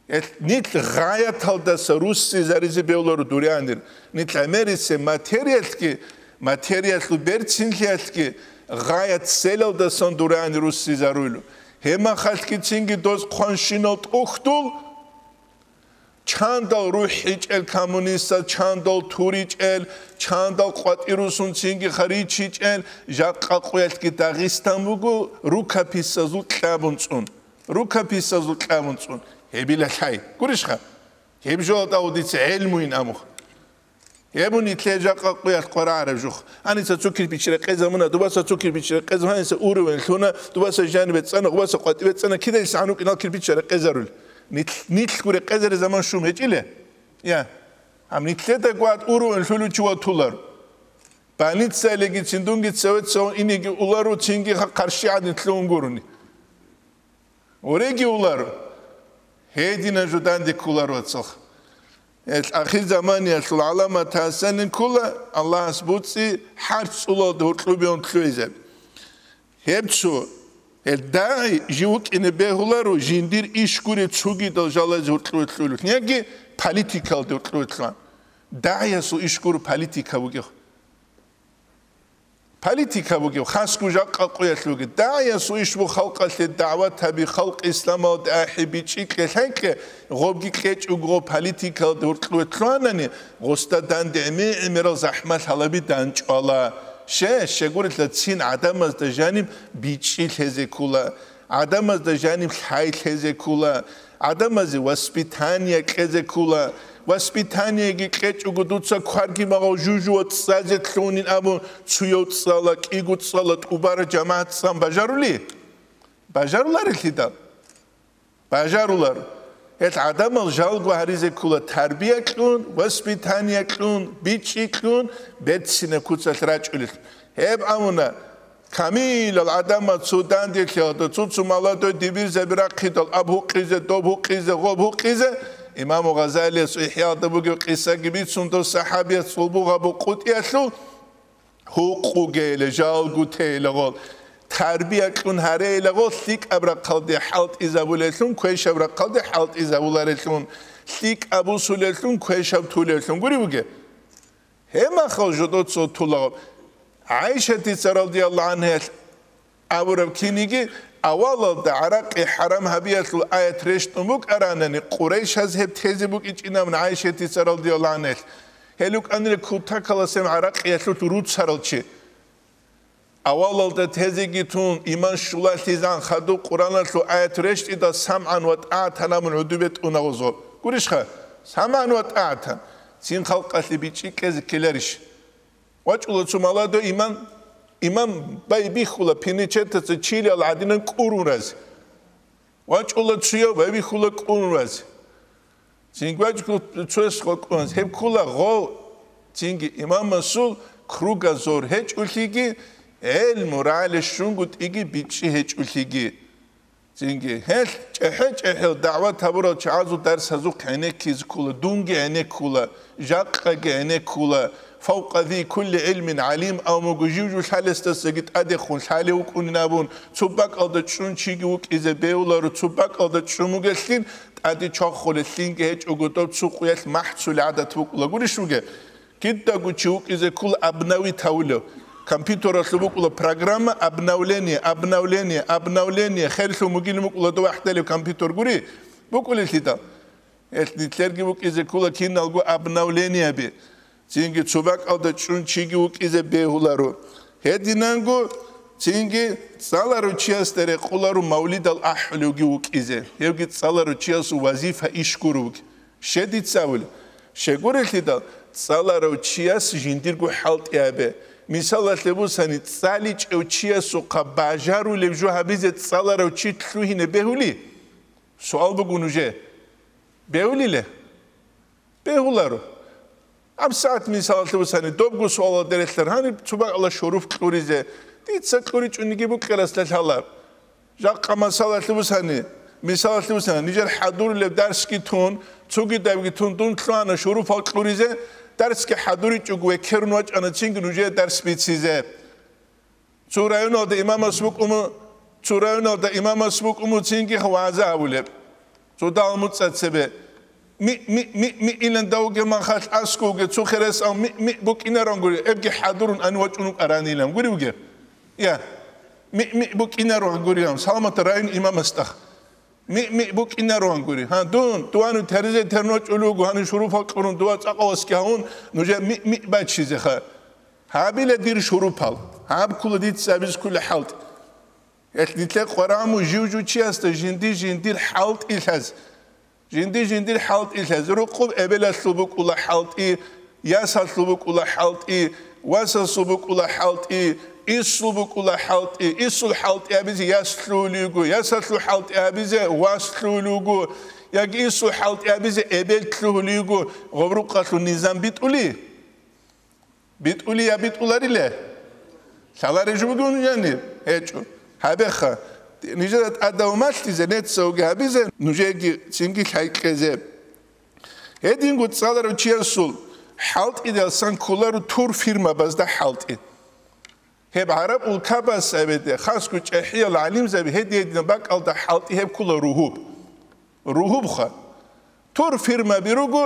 Гьел нилъ гъаяталдаса руссизаризе бевларо дурианир. Нилъ гӀемерисе материялъги, материялъул берцинлъиялъги гъаят селалдасан дурианир руссизаруйло. Гьебмахалъги цинги доз хъванщинал тӀухьдул, чандал рухӀичӀел коммунистал, чандал туричӀел, чандал къватӀирусун цинги харичичӀел, жакъа къуялъги Дагъистан буго, рукописазул кьабун цӀун. Рукописазул кьабун цӀун. Гьебила лъай. Гурищха? Гьеб жоялда гьав дица гӀелмуйин амух. Гьеб нилъее жакъа къуялъ къварагӀараб жух. Гьаниса цо кирпич рекъезабуна, дубаса цо кирпич рекъезабуна, гьаниса уровень лъуна, дубаса жанибе цӀана, гъубаса къватӀибе цӀана, киданиса гьанукӀин гьал кирпичал рекъезарулел. Нилъ-, нилъго рекъезарел заман щун гьечӀила? Я. Гьаб нилъеда гват уровень лъулев чи ватулар. Больницаялиги цин дунги цеве цеван инеги уларо, цинги ха-, къарщи гӀадин лъугьун гурони. Уреги уларо. Гьедина жо данде кколаро, вацал. Гьел ахирзаманиялъул гӀаламат гьасанин ккола, Аллагьас буцӀи хӀарцӀулалда гьоркьобеян лъугӀизаби. Гьеб цо, гьел дагӀи жив вукӀине бегьуларо, жиндир иш гуреб цогидал жалазе гьоркьове лъугьулелъун, яги политикалде гьоркьове лъугьан. ДагӀиясул иш гуро политика бугев. Политика бугев, хасго жакъа къуялъ бугев. ДагӀиясул иш буго халкъалъе дагӀват гьаби, халкъ исламалде ахӀи, бичӀчӀи кье-, лъай кье, гъобги кьечӀого политикалде гьоркьове лъугьанани, гъосда данде гӀемер-гӀемерал захӀмалъ гьалаби данчӀвала. Ще, щегурелъа цин гӀадамазда жаниб бичӀчӀи лъезе ккола, гӀадамазда жаниб лъай лъезе ккола, гӀадамазе воспитание кьезе ккола. Воспитаниеги кьечӀого дуца кварги магъав жужуа цӀазе лъугьунин абун, цуяв цӀала, кӀиго цӀала, тӀубара жамагӀат цӀан бажарули? Бажаруларелъидал? Бажарулар. Гьел гӀадамал жалго гьаризе ккола тарбия кьун, воспитание кьун, бичӀчӀи кьун, берцинаб куцалъ рачӀулел. Гьеб амуна, камилал гӀадамал цо данделъиялда, цо-цо молодой дибирзаби рахъидал, аб гьукъизе, доб гьукъизе, гъоб гьукъизе, Имаму Гъазалияс ИхӀяалда бугеб къисаги бицун, дов сахӀабияс гъулбу гъабу къутӀиялъул, гьукъугейила, жалгутейила гъол. Тарбия кьун гьарейилагъо лъикӀаб рахъалде хӀалтӀизабулелъун, квешаб рахъалде хӀалтӀизабуларелъун, лъикӀаб бусулелъун, квешаб тулелъун гури бугеб. Гьебмахал жодоцо тулагъо. ГӀайшатица радияллагьу гӀангьаялъ абураб киниги, авалалда гӀаракъи хӀарам гьабиялъул аят рещтӀун букӀаранани, къурайшаз гьеб тезе букӀинчӀин абун ГӀайшатица радияллагьу гӀангьаялъ. Гьел рукӀанила кутакаласеб гӀаракъиялъулъ руцарал чи. Авалалда тезеги тун, иман щулалъизан хадуб Къуръаналъул аят рещтӀидал самгӀан ва тӀагӀатан абун гӀодобе тӀуна гъозо. Гурищха? СамгӀан ва тӀагӀатан. Цин халкъалъе бичӀчӀи кьезе ккеларищ? ВачӀула цо молодой иман, иман байбихьула пиничетаца чилиял гӀадинан кӀурун рази. ВачӀула цуяв байбихьула кӀурун рази. Цинги вачӀула цояс гъокӀун, гьеб ккула гъов, цинги имамасул кругозор гьечӀолъиги, гӀелму рагӀале щунгутӀиги бичӀчӀи гьечӀолъиги. Цинги гьелъ чӀехӀе-чӀехӀел дагӀват гьабурал чагӀазул дарс гьазухъ гӀенеккизе ккула, дунги гӀенеккула, жакъаги гӀенеккула, «Фавкъа зи кулли гӀилмин гӀалим» абун буго, жив-жив лъалесдасаги тӀадехун лъалев вукӀунин абун, цо бакӀалда чӀун чиги вукӀизе бегьуларо, цо бакӀалда чӀун вугелъин, тӀаде чвахулелъинги гьечӀого доб цо къуялъ махӀцулел гӀадат букӀула гурищ бугеб? Кидаго чи вукӀизе ккула обновить гьавулев. Компьютералъуб букӀула программа обновление, обновление, обновление. Херлъун бугилин букӀула дов ахӀдалев компьютер гури? БукӀулелъидал. Гьелъ нилъерги вукӀизе ккула киналго обновлениеби. Цинги цо бакӀалда чӀун чиги вукӀизе бегьуларо. Гьединанго цинги цӀаларав чиясда рекъоларо мавлидал ахӀулевги вукӀизе. Гьевги цӀаларав чиясул вазифа иш гуро вугеб. Щай дица абулеб? Щай гурелъидал, цӀаларав чияс жиндирго хӀалтӀи гьабе. Мисалалъе бусани, цӀаличӀев чиясухъа бажарулеб жо гьабизе цӀаларав чи лъугьине бегьули? Суал буго нужее. Бегьулиле? Бегьуларо. ГьабсагӀат, мисалалъе бусани, добго суалалда релълъар гьаниб цо бакӀалда шуруф кьуризе. Дица кьуричӀониги букӀарасда лъала. Жакъа масалалъе бусани, мисалалъе бусани, нижер хӀадурулеб дарсги тун, цогидабги тун, дун лъугьана шуруфал кьуризе, дарсги хӀадуричӀого векерун вачӀана цинги нужее дарс бицизе. Цо районалда имамас вукӀуму-, цо районалда имамас вукӀумуцинги вагӀза гьавулеб. Цо дагьал муцӀа цебе. Ми-, ми-, ми-, ми-, илан давуге махалъ аскуге, цо херес ав ми-, ми-, букӀинаран гури, эбги хӀадурун ани вачӀун вукӀаран илан гури вуге. Я. Ми-, ми-, букӀинаран гури ам, Саламата район имамас тӀах. Ми-, ми-, букӀинаран гури. Гьа, дун, дуану теризе терночӀулугу, гьанив шуруфал кьурун дуа цӀакъавасги гьавун, нужер ми-, ми-, бачизеха. Гьабила дир шурупал, гьаб ккула дица абиз ккула хӀалтӀи. Гьелъ нилъер къвараму жив-жучиясда жинди-жиндир хӀалтӀи лъаз. Жинди-жиндир хӀалтӀи лъаз. Рукъуб эбелалъул букӀула хӀалтӀи, ясалъул букӀула хӀалтӀи, васасул букӀула хӀалтӀи, исул букӀула хӀалтӀи, исул хӀалтӀи абизе яс лъугьулиго, ясалъул хӀалтӀи абизе вас лъугьулиго, яги исул хӀалтӀи абизе эбел лъугьулиго, гъоб рукъалъул низам битӀули? БитӀули я битӀулариле? Лъаларищ бугев нужани? ГьечӀо. Гьабеха, нижера тӀадав малъизе, нецавги гьабизе, нужеги цинги лъай кьезе. Гьединго цӀаларав чиясул хӀалтӀидасан кколаро турфирмабазда хӀалтӀи. Гьеб гӀараб улкабаз абеде, хасго чӀехӀиял гӀалимзаби гьедин-гьединаб бакӀалда хӀалтӀи гьеб ккола ругьуб. Ругьубха. Турфирмаби руго,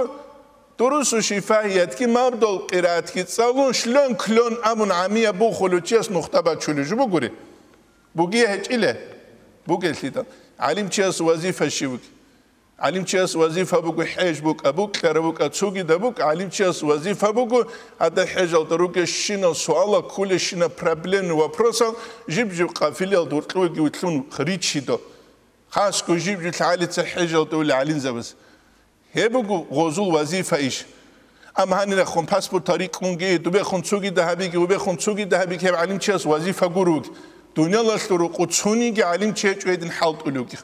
дурусу шифагьиятги мабдул къираатги цӀалун, шлон-клон абун гӀамияб бухулев чияс нухда бачулев жо бугури. Бугия гьечӀиле? Бугелъидал. ГӀалимчияс вазифа щиб буги? ГӀалимчияс вазифа буго хӀеж букӀа, букьара букӀа, цогида букӀа, гӀалимчияс вазифа буго, гьада хӀежалда ругещинал суалал, кколещинал проблемный вопросал жиб-жиб къафилиялда гьоркьовеги вилълъун риччидо. Хасго жиб-жиб лъагӀалица хӀежалда ули гӀалимзабаз. Гьеб буго гъозул вазифа иш. Амма гьанирахун паспорт гьарикьунги, дубехун цогида гьабиги, убехун цогида гьабиги гьеб гӀалимчияс вазифа гуруги. Дуниялалъул рукъу цониги гӀалимчи гьечӀо гьедин хӀалтӀулевги.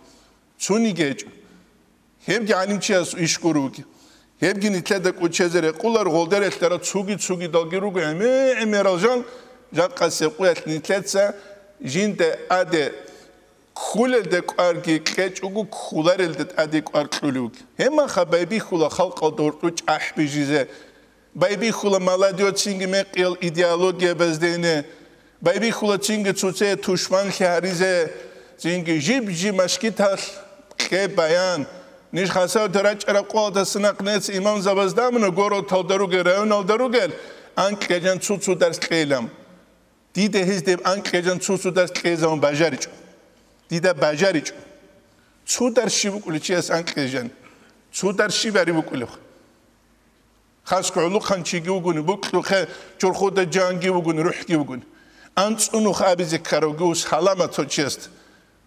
Цониги гьечӀо. Гьебги гӀалимчияс иш гуруги. Гьебги нилъеда кӀочезе рекъулар гъолдерелъара цуги-цугидалги руго гӀемер-гӀемерал жал, жакъасеб къуялъ нилъеца жинда аде ккулелде кӀварги кьечӀого, ккуларелде тӀаде кӀвар кьулевги. Гьебмаха байбихьула халкъалда гьоркьо чӀахӀ бижизе, байбихьула молодёцинги мекъиял идеологиябазде ине, байбихьула цинги цоцее тушманлъи гьаризе, цинги жиб-жиб машгиталъ кье баян. Ниж хасавде рачӀараб къоялдаса нахъ неци имамзабазда амуна городалда ругел, районалда ругел, анкье-жан цо-цо дарс кьейилан. Дида гьезде анкье-жан цо-цо дарс кьезавун бажаричӀо. Дида бажаричӀо. Цо дарс щиб букӀулев чияс анкье-жан? Цо дарс щиб гьариб букӀулев? Хасго гӀулухъанчиги вугони, букьухъе чорхода жанги вугони, рухӀги вугони. АнцӀунухъ абизе ккаравги вус гьаламат цо чиясда.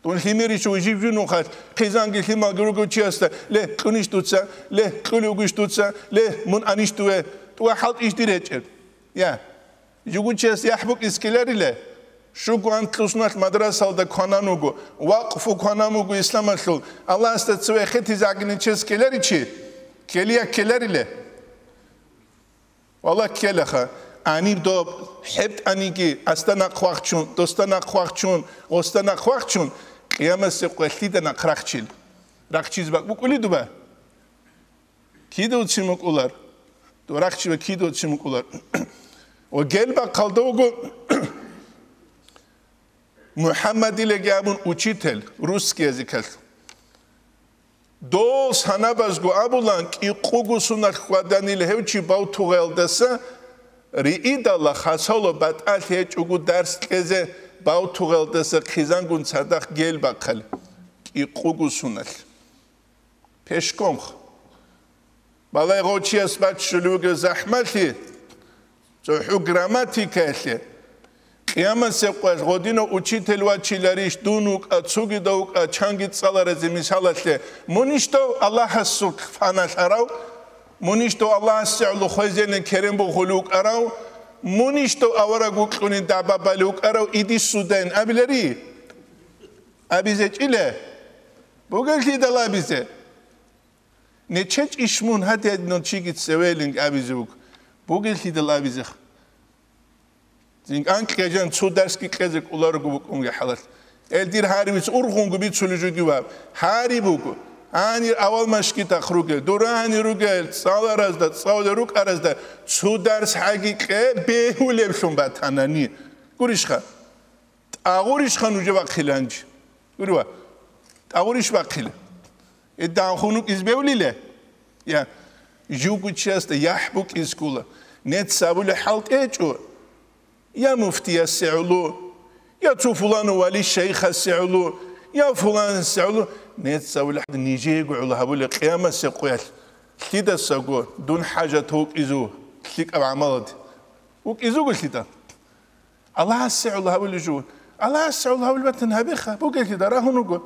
Дун лъимерищ вужив жунухъалъ, хъизанги лъималги ругев чиясда, ле, кьунищ дуца, ле, кьули вугищ дуца, ле, мун анищ дуве, тӀуа хӀалтӀищ дир гьечӀеб? Я. Жугучияс яхӀ букӀиз ккеларила, щуго анкьусуналъ мадрасалда кванан вуго, вакъфу кванан вуго исламалъул, Аллагьасда цеве хетизе гӀагиничияс ккеларичи? Ккелия ккеларила? Валлагь, ккелаха, гьаниб доб, хӀебтӀаниги, асда нахъ вахчун, досда нахъ вахчун, гъосда нахъ вахчун, къиямасеб къоялъ дида нахъ рахчил. Рахчиз бакӀ букӀули дуба? Кидавцин мукӀулар. Дурахчиба кидавцин мукӀулар. Ва гел бахъалда вуго МухӀаммадилаги абун учитель, русский языкалъ. Дол санабазго абулан, кӀикъуго суналъ хьваданил гьев чи бавтугъаялдаса риидала хасало батӀалъи гьечӀого дарс кьезе бавтугъаялдаса хъизангун цадахъ гел бахъал. КӀикъуго суналъ. Пешкомх. Балай гъов чияс баччулев вугев захӀмалъи, цохӀо грамматикаялъе, Къиямасеб къоялъ гъодинав учитель вачиларищ, дун вукӀа, цогидав вукӀа, чанги цӀаларазе мисалалъе, мунищ дов Аллагьасул фаналъарав? Мунищ дов Аллагьасе гӀоло хвезелин керен бухулев вукӀарав? Мунищ дов авараг вукьунин дагӀба балев вукӀарав, иди суда ин абилари? АбизечӀила. Бугеллъидал абизе. Нече чӀищ мун гьадинал чиги цевелин абизе вуго. Бугеллъидал абизех. Зин анкьа жан цо дарсги кьезе кӀоларого букӀунги хӀалалъ. Эл дир гьаривец ургъунго бицулей жуги ваб. Гьари буго. Гьанир авал машгитахъ ругел, дур гьанир ругел, цӀаларазда, цӀалулел рукӀаразда цо дарс гьаги кье бегьулеблъун батанани. Гурищха? ТӀагъурищха нуж бахъиланчи? Гури ва. ТӀагъурищ бахъила? Эдагьун хунукӀиз бевлила? Я, живго чиясда яхӀ букӀиз ккола. Нец абули хӀалтӀечӀо. Я муфтиясе гӀоло, я цо фулану вали шайхасе гӀоло, я фуланасе гӀоло. Нец абули хӀалтӀе нижего гӀоло гьабули къиямасеб къоялъ. Лъидасаго дун хӀажат вукӀизу лъикӀаб гӀамалалде. ВукӀизуго лъида? Аллагьасе гӀоло гьабулеб жо. Аллагьасе гӀоло гьабулеб батани гьабеха, бугелъидал рагьун руго.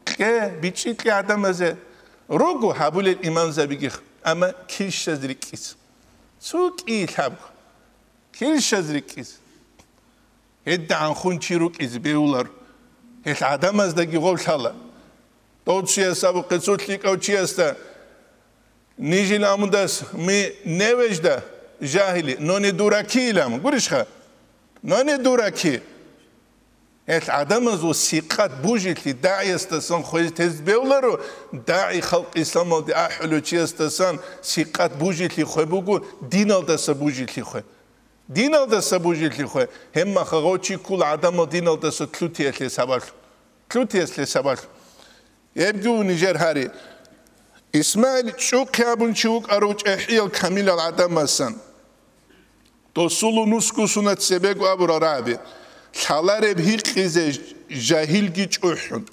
Кье, бичӀчӀи кье гӀадамазе. Руго гьабулел имамзабигихъ, амма килщаз рикӀкӀиз. Цо кӀий лъабго. Килщаз рикӀкӀиз. ГьедигӀанхъун чи рукӀизе бегьуларо. Гьелъ гӀадамаздаги гъов лъала. Дов чияс абухъе цо лъикӀав чиясда, нижил амудас ми невежда жагьили, но не дураки илам. Гурищха? Но не дураки. Гьелъ гӀадамазул сикъат бужилъи дагӀиясдасан хвез тез бевларо, дагӀи халкъ исламалде ахӀулев чиясдасан сикъат бужилъи хве буго, диналдаса бужилъи хве. Диналдаса бужилъи хве, гьебмаха гъов чи ккула гӀадамал диналдаса лъутиялъе сабаблъун. Лъутиялъе сабаблъун. Гьебги ву нижер гьари. Исмаил чӀухъи абун чи вукӀарав чӀехӀиял камилал гӀадамасан. Досул нусго сунат цебего абурал рагӀаби. Лъалареб гьикъизе жагьилги чӀухӀун.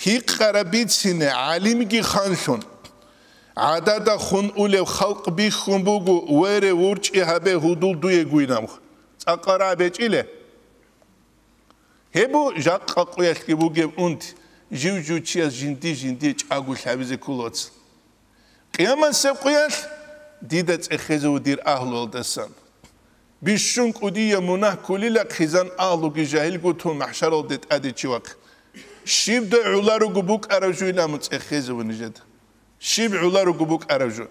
Гьикъараб бицине гӀалимги ханлъун. ГӀадада хун улев халкъ бихьун буго, вере, ворчӀи гьабе, гьудул дуе гуйнамха. ЦӀакъа рагӀ бечӀиле? Гьеб бу жакъа къуялъги бугеб унти, жив-жив чияс жинди-жинди чӀаголъи гьабизе кколац. Къиямасеб къуялъ дида цӀехезе ву дир агьлуялдасан. Бищун кӀудияб мунагь ккулила хъизан агьлуги жагьилго тун махӀшаралде тӀаде чи вахъ. Щибдай гӀоларого букӀараб жуйин аму цӀехезе ву нижеда. Щиб гӀоларого букӀараб жо?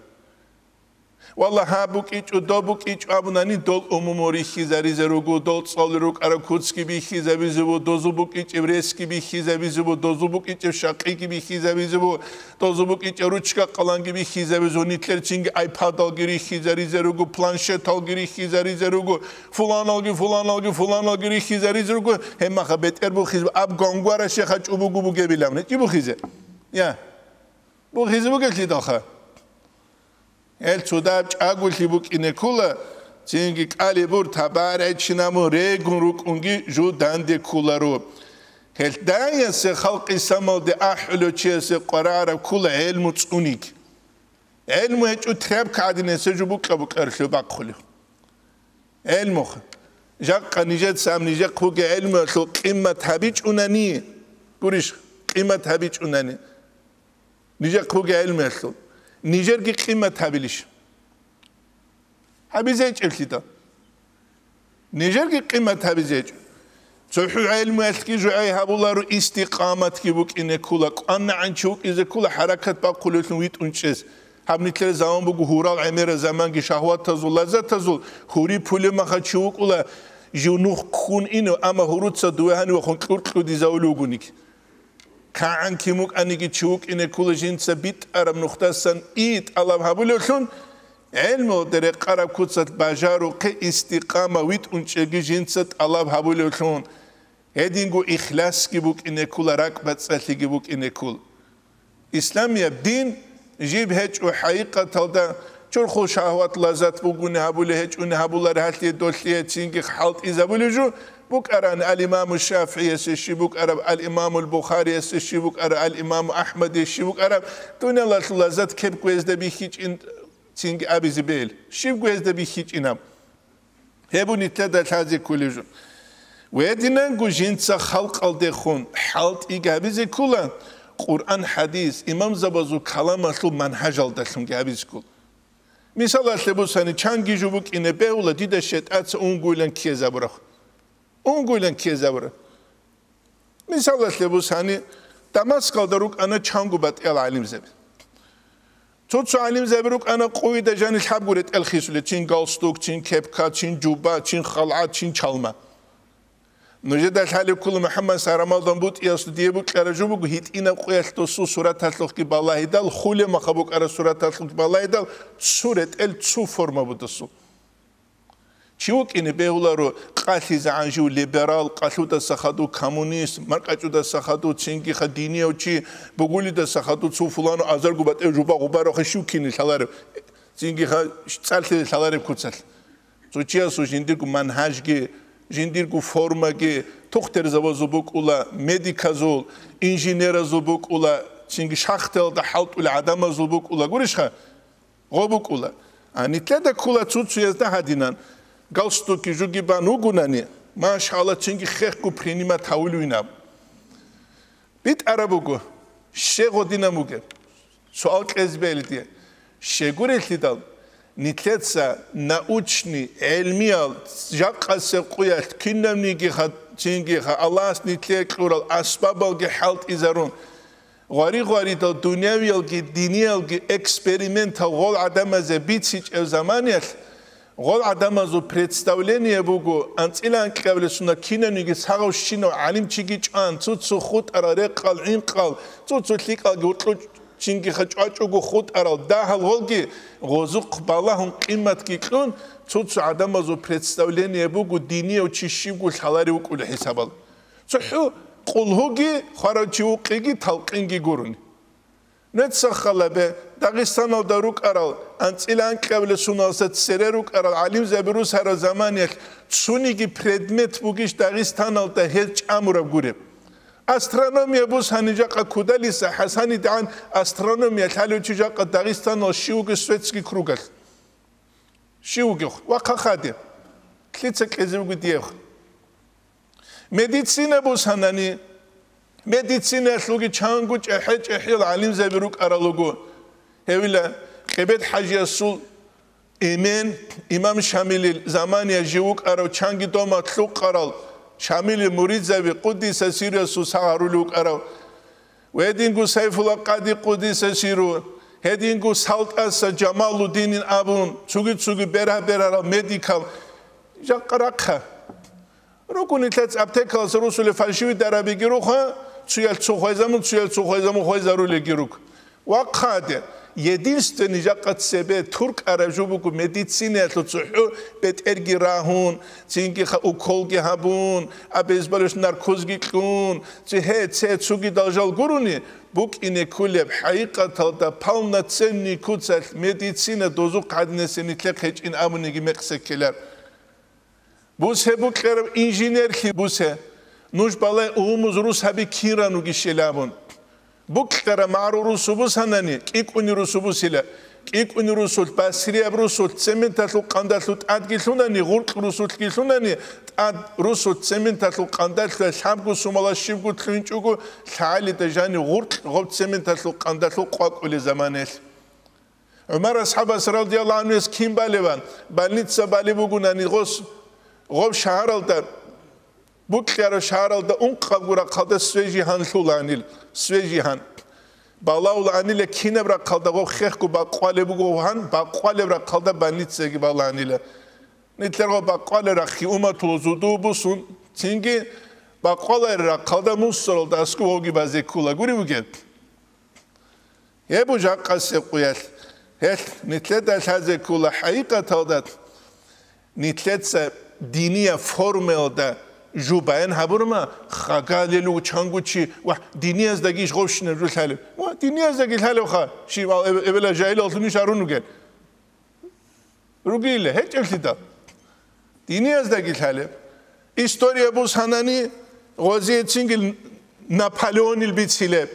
Валлагь, гьаб букӀичӀо, доб букӀичӀо абунани, дол умуму рихьизаризе руго, дол цӀалул рукӀараб куцги бихьизабизе ву, дозул букӀичӀеб ресги бихьизабизе ву, дозул букӀичӀеб шакъиги бихьизабизе ву, дозул букӀичӀеб ручка-къаланги бихьизабизе ву, нилъер цинги айпадалги рихьизаризе руго, планшеталги рихьизаризе руго, фуланалги, фуланалги, фуланалги рихьизаризе руго, гьебмаха бетӀер бухиз, аб гвангвара шеха чӀубугу бугебилавни, чи бухизе? Я. Бухизе бугеблъидалха. Гьел цодаб чӀаголъи букӀине ккола, цинги кӀалебур табарайчинамун регун рукӀунги жо данде кколаро. Гьел даясе халкъ исламалде ахӀулев чиясе къварараб ккола гӀелму цӀуниг. ГӀелму гьечӀо тряпка гӀадинесе жо букьа-букьаралъув бахъулев. ГӀелмухъ. Жакъа нижеца ам нижехъ бугеб гӀелмуялъул къимат гьабичӀунани, гурищ, къимат гьабичӀунани. Нижехъ бугеб гӀелмуялъул. Нижерги къимат гьабилищ? ГьабизечӀеблъидал. Нижерги къимат гьабизечӀо. ЦохӀо гӀелмуялъги жугӀай гьабуларо, истикъаматги букӀине ккола, кӀванагӀан чи вукӀизе ккола, хӀаракат бахъулевлъун витӀун чӀез. Гьаб нилъер заман буго гьурал гӀемерал заманги, шагьватазул, лаззатазул, гьури пулеб маха чи вукӀула, жив нух ккун инев, амма гьуруца дуве гьанивахун кьуркьудизавулев вугониги. КагӀан кин вукӀаниги чи вукӀине ккола жинца битӀараб нухдасан и тӀалаб гьабулевлъун, гӀелмуялде рекъараб куцалъ бажарухъе, истикъама витӀун чӀеги жинца тӀалаб гьабулевлъун. Гьединго ихласги букӀине ккола, ракӀбацӀцӀалъиги букӀине ккола. Исламияб дин жиб гьечӀо хӀакъикъаталда, чурхул шагьват лаззат бугони гьабулеб гьечӀони гьабулари гьалъие долъие цинги хӀалтӀизабулеб жо букӀарани, ал-Имаму ШафигӀиясе щиб букӀараб, ал-Имамул Бухариясе щиб букӀараб, ал-Имаму АхӀмадие щиб букӀараб, дуниялалъул лаззат кеб гвезда бихьичӀин цинги абизе бегьил, щиб гвезда бихьичӀинаб? Гьеб нилъеда лъазе кколеб жо. Гьединанго жинца халкъалдехун хӀалтӀиги гьабизе ккола, Къуръан, хӀадис, имамзабазул каламалъул манхӀажалдалъунги гьабизе ккола. Мисалалъе бусани, чанги жо букӀине бегьула дида шайтӀаца унгуйлан ккезабураб. Унгуйлан ккезабураб. Мисалалъе бусани, Дамаскалда рукӀана чанго батӀиял гӀалимзаби. Цо-цо гӀалимзаби рукӀана къуйда жанил хӀабгу ретӀел хисулел, чин галстук, чин кепка, чин жуба, чин халгӀат, чин чалма. Нужеда лъалеб ккола, МухӀаммад, Сарамалдан бутӀиялъул дие букӀараб жо буго, гьитӀинаб къуялъ досул сураталъухъги балагьидал, хулеб маха букӀараб сураталъухъги балагьидал, цо ретӀел, цо форма буго досул. Чи вукӀине бегьуларо къалъизегӀан жив либерал, къалъудаса хадув коммунист, маркӀачӀудаса хадув цинги ха динияв чи, бугулидаса хадув цо фулану азарго батӀев жуба гъубарав ха щив кини лъаларев, цинги ха цӀалъи лъаларев куцалъ. Цо чиясул жиндирго манхӀажги, жиндирго формаги, тухтерзабазул букӀула, медиказул, инженеразул букӀула, цинги шахтаялда хӀалтӀулел гӀадамазул букӀула, гурищха? Гъо букӀула. А нилъеда ккола цо-цоязда гьадинан, галстуки жуги бан вугунани, машалла, цинги хехго принимать гьавулевинаб. БитӀараб буго, щай гъодинаб бугеб? Суал кьезе бегьилин дие. Щайгурелъидал, нилъеца научный, гӀелмиял, жакъасеб къуялъ кинабниги ха-, цинги ха Аллагьас нилъее кьурал асбабалги хӀалтӀизарун, гъвари-гъваридал дуниявиялги диниялги экспериментал гъол гӀадамазе бицичӀеб заманиялъ, гъол гӀадамазул представление буго, анцӀила анкьабилеб сунат кинавниги сагъавщинав гӀалимчиги чӀван, цо-цо хутӀарал рекъал, гӀинкъал, цо-цо лъикӀалги гьоркьо чинги ха чӀвачӀого хутӀарал дагьал гъолги, гъозухъ балагьун къиматги кьун, цо-цо гӀадамазул представление буго, динияв чи щибго лъаларев вукӀулеб хӀисабал. ЦохӀо къулгьуги, хварав чи вукъиги, талкъинги гурони. Нуца халабе, Дагъистаналда рукӀарал, анцӀила анкьабилеб суналса цере рукӀарал гӀалимзаби русараб заманиялъ цониги предмет бугищ Дагъистаналда гьез чӀамураб гуреб? Астрономия бусани жакъа Кудалиса ХӀасанидегӀан астрономия лъалев чи жакъа Дагъистаналъ щив вугев светский кругалъ? Щив вугев? Вахъа хаде. Лъица кьезе вуго диев? Медицина бусанани, медицинаялъулги чанго чӀехӀе-чӀехӀел гӀалимзаби рукӀарал руго. Гьевила, Къебет-ХӀажиясул эмен, имам Шамилил замания жив вукӀарав, чанги дома лъукъарал Шамилил муридзаби, къуддиса сирругьу, сагъ гьарулев вукӀарав. Гьединго Сайфулла къади, къуддиса сирругьу, гьединго СалтӀаса Жамалуддинин абун, цуги-цуги бергьа-бергьарал медикал. Жакъа рахъа. Руго нилъеца аптекалъа русулеб фальшивый дарабиги руха, цуял цо хвезамун, цуял цо хвезамун хвезарулелги руго. Вахъа гьаде, единственный жакъа цебе туркӀараб жо буго, медицинаялъул цохӀо бетӀерги рагьун, цинги ха уколги гьабун, обезболивающий наркозги кьун, ци гье, це цугидал жал гурони, букӀине кколеб хӀакъикъаталда полноценный куцалъ медицина дозухъ гьадинесе нилъехъ гьечӀин абуниги мекъсеккелар. Бусеб букьараб инженерлъи бусе, нуж балай умуз рус гьаби кин рануги щелабун. Букьараб магӀру русу бусанани, кӀикӀуни русу бусила. КӀикӀуни русулъ, басрияб русулъ, цементалъул къандалъу тӀадги лъунани, гъуркь русулъги лъунани, тӀад русулъ цементалъул къандалъуя лъабго сумала щибго лъугьинчӀого, лъагӀалида жани гъуркь гъоб цементалъул къандалъул къвакӀулел заманаялъ. ГӀумар асхӀабас радияллагьу гӀангьуяс кин балеван, больница балеб бугунани гъос, гъоб шагьаралда, букьараб шагьаралда ункъабго рахъалда свежий гьан лъулаанил, свежий гьан. Балагьулаанила кинаб рахъалда гъоб хехго бакъвалеб буго гьан, бакъвалеб рахъалда больницаги балаанила. Нилъер гъоб бакъвалеб рахъги уматуло зуду бусун, цинги бакъвалареб рахъалда мусоралда аскӀов гъоги базе ккола гури бугеб. Гьеб жакъасеб къуялъ, гьелъ нилъеда лъазе ккола хӀакъикъаталда, нилъеца диниял формаялда жо баян гьабурма, хагал гьелъул чанго чи, ва, динияздаги иш гъовщинаб жо лъалеб. Ва, динияздаги лъалебха, щиб ал-, эб-, эбела жагьилаллъунищ гьарун ругел? Ругила, гьечӀеблъидал. Динияздаги лъалеб. История бусанани, гъозиецинги Наполеонил бицилеб.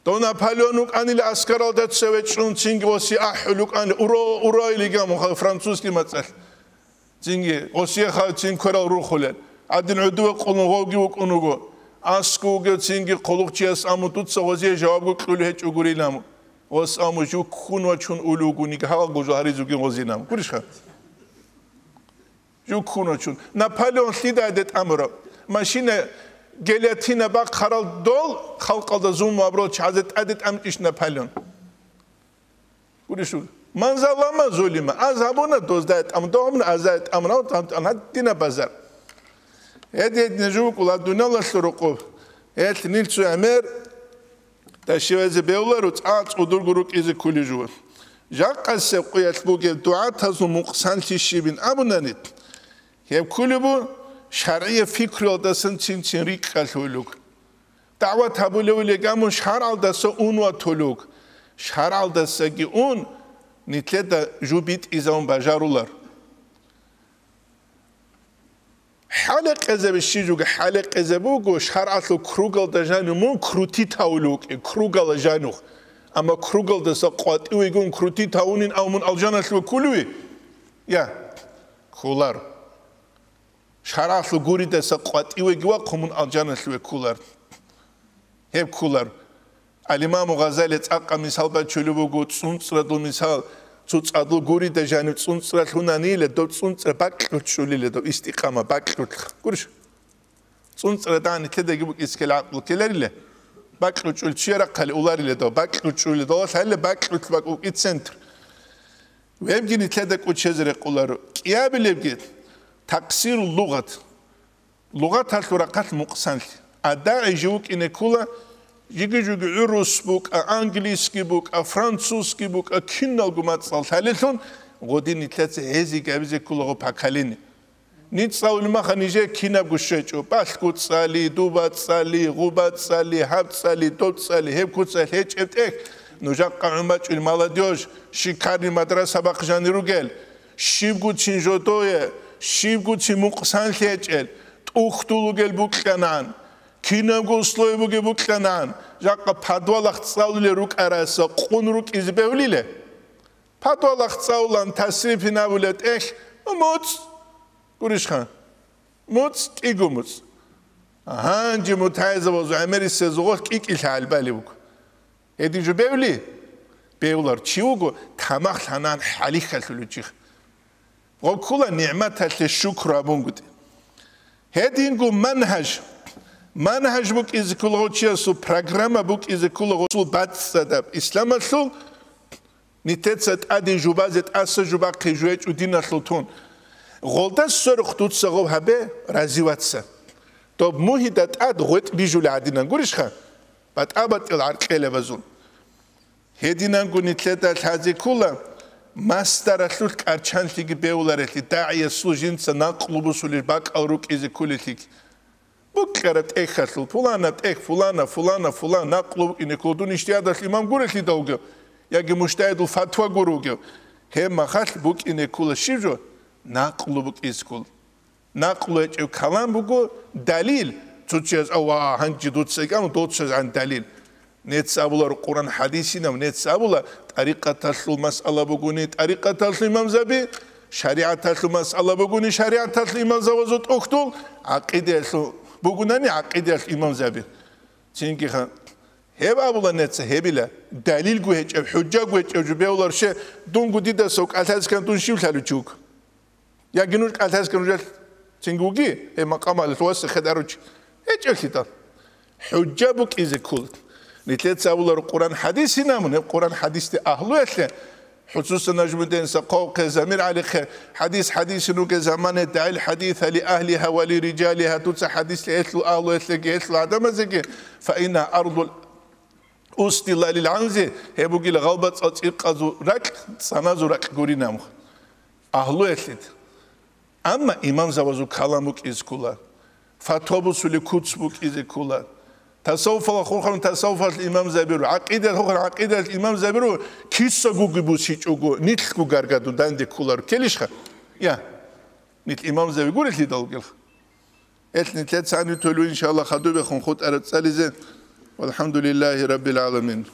Дов Наполеон вукӀанила аскаралда цеве чӀун, цинги воси ахӀул вукӀанила, уро, уро илигамуха французский мацӀалъ. Цинги гъосие хавцин кверал рухулел. Гьадин гӀодове къулун гъовги вукӀун вуго. АскӀов вугев цинги хъулухъчияс аму дуца гъозие жавабго кьулев гьечӀо гурилан. Гъос аму жуккун вачун улев вугониги гьалагъужал гьаризуги гъозинан. Гурищха? Жуккун вачун. Наполеон лъидаде тӀамураб? Машина гелиатина бахъарал дол халкъалда зулму абурал чагӀазе тӀаде тӀамчӀищ Наполеон? Гурищ, ман залама зулима, аз гьабуна дозда тӀам, догьабуна аза тӀамрав, тӀам, тӀам, гьадина базар. Гьед-гьедин жугьукӀула дуниялалъул рукъу. Гьелъ нилъ цо гӀемер дашивазе бевлару, цӀа цӀудурго рукӀизе ккулей жугьу. Жакъасеб къуялъ бугеб дугӀатазул мукъсанлъи щибин абунани, гьеб ккулеб бу шаргӀияб фикруялдасан цин-цин рикӀкӀалъулеб буго. ДагӀват гьабулев вугев гамун шаргӀалдаса ун ватулев вуго. ШаргӀалдасаги ун, нилъеда жо битӀизавун бажарулар. ХӀалекъезабе щижуга хӀалекъезабе буго, шаргӀалъул кругалда жанив мун крутить гьавулев вукӀин, кругала жанив. Амма кругалдаса къватӀивегун крутить гьавунин ав мун алжаналъуве ккулеве? Я, кколар. ШаргӀалъул гуридаса къватӀивеги вахъун мун алжаналъуве кколар. Гьеб кколар. Ал-Имаму Гъазали цӀакъа мисал бачулеб буго, цӀунцӀрадул мисал, цо цӀадул гурида жанив цӀунцӀра лъунанила, дов цӀунцӀра бакьулъ чӀулила, дов истикъама бакьулъ. Гурищ? ЦӀунцӀра дагьан нилъедаги букӀизе ккела гӀакълу ккеларила, бакьулъ чӀул чияр рахъали уларила дов, бакьулъ чӀулила дов, лъалила бакьулъ бакӀ букӀи центр. Вебги нилъеда кӀучезе рекъоларо. КӀиабилебги такъсирул лугъат. Лугъаталъул рахъалъ мукъсанлъи. АдагӀи жив вукӀине ккула, жиги-жуги гӀурус букӀа, английский букӀа, французский букӀа, киналго мацӀал лъалелъун, гъодин нилъеца гьезие гьабизе ккула гъо поколение. Нин цӀалулеб маха нижее кинабго щвечӀо, палъго цӀали, дуба цӀали, гъуба цӀали, гьаб цӀали, доб цӀали, гьеб куцалъ гьечӀеб тӀехь, нужахъа гӀумачӀил молодёжь, шикарный мадраса бахъ жанир ругел, щибгуцин жодое, щибгуцин мукъсанлъи гьечӀел, тӀухьдул ругел букьанан, кинабго условие бугеб букьанан, жакъа подвалахъ цӀалулел рукӀараса къун рукӀизе бегьулиле? Подвалахъ цӀалулан тасрифин абулеб тӀехь, муцӀ! Гурищха? МуцӀ, кӀиго муцӀ. Гьанже мутагӀилзабазул гӀемерисезул гъорлъ кӀикӀи лъагӀел балеб буго. Гьедин жо бевли? Бевлар чи вуго, тамах лъанан хӀалихьалъулев чи. Гъо ккула нигӀматалъе шукру гьабунгутӀи. Гьединго манхӀаж. МанхӀаж букӀизе ккола гъов чиясул, программа букӀизе ккола гъосул бацӀцӀадаб исламалъул. Нилъеца тӀаде жубазе тӀаса жубахъе жугьечӀо диналъул тун. Гъолда сверухъ дуца гъов гьабе, разиваца. Доб мугьида тӀад гъветӀ бижулей гӀадинан гурищха? БатӀа-батӀиял гӀаркьелабазул. Гьединанго нилъеда лъазе ккула, масдаралъулъ кӀарчанлъиги бевларелъи, дагӀиясул жинца накълу бусулел бакӀал рукӀизе кколелъиги. Букьараб тӀехьалъул, пуланаб тӀехь, пулана, пулана, пулан, накълу букӀине ккола дун ижтигьадалъ имам гурелъидал вугев, яги мужтагьидул фатва гуро вугев. Гьеб махалъ букӀине ккола щиб жо? Накълу букӀизе ккола. Накълу гьечӀеб калам буго далил. Цо чияс, ава, гьанже дуца гьикӀан, доцазегӀан далил. Нецц абуларо Къуран хӀадисинав, нецц абула, тӀарикъаталъул масъала бугони, тӀарикъаталъул имамзаби, шаригӀаталъул масъала бугони, шаригӀаталъул имамзабазул тӀухьдул, гӀакъидаялъул бугунани, гӀакъидаялъул имамзаби. Цинги ха-, гьеб абула нецц, гьебила, далилго гьечӀеб, хӀужжаго гьечӀеб жо бевлар ше, дунго дидасав кӀалъазкан дун щив лъалев чи вуго? Яги нуж кӀалъаскӀа нужел цинги вуги, гьеб макъамалъ васе хедаручи. ГьечӀелъидал. ХӀужжа букӀизе ккола. Нилъеца абуларо Къуран хӀадисин абун, гьеб Къуран хӀадисде агьлуялъе, хӀусусан Нажмуддин Сахавхъе, Замир ГӀалихъе, хӀадис хӀадисин вугеб замане, дагӀил хӀадиса ли агьлиха ва ли риджалиха, дуца хӀадислъи гьелъул агьлуялъеги гьелъул гӀадамазеги, фа инна ардул Устилалил гӀанзи, гьеб бугила гъалбацӀал цӀикъазул ракь, цӀаназул ракь гурин амх. Агьлуялъид. Амма имамзабазул калам букӀизе ккола. Фатва бусули куц букӀизе ккола. Тасаввуфалда хурхарун тасаввуфалъ имамзабиру, гӀакъидалъ хурхарун гӀакъидалъ имамзабиру, киса гуги бусичӀого, нилъго гаргадун данде кколаро. Ккелищха? Я. Нилъ имамзаби гурелъидал гелха. Гьелъ нилъеца гьанив толев, иншалла, хадубехун хутӀараб цӀализе. Валхамдулиллагьи раббил гӀаламин.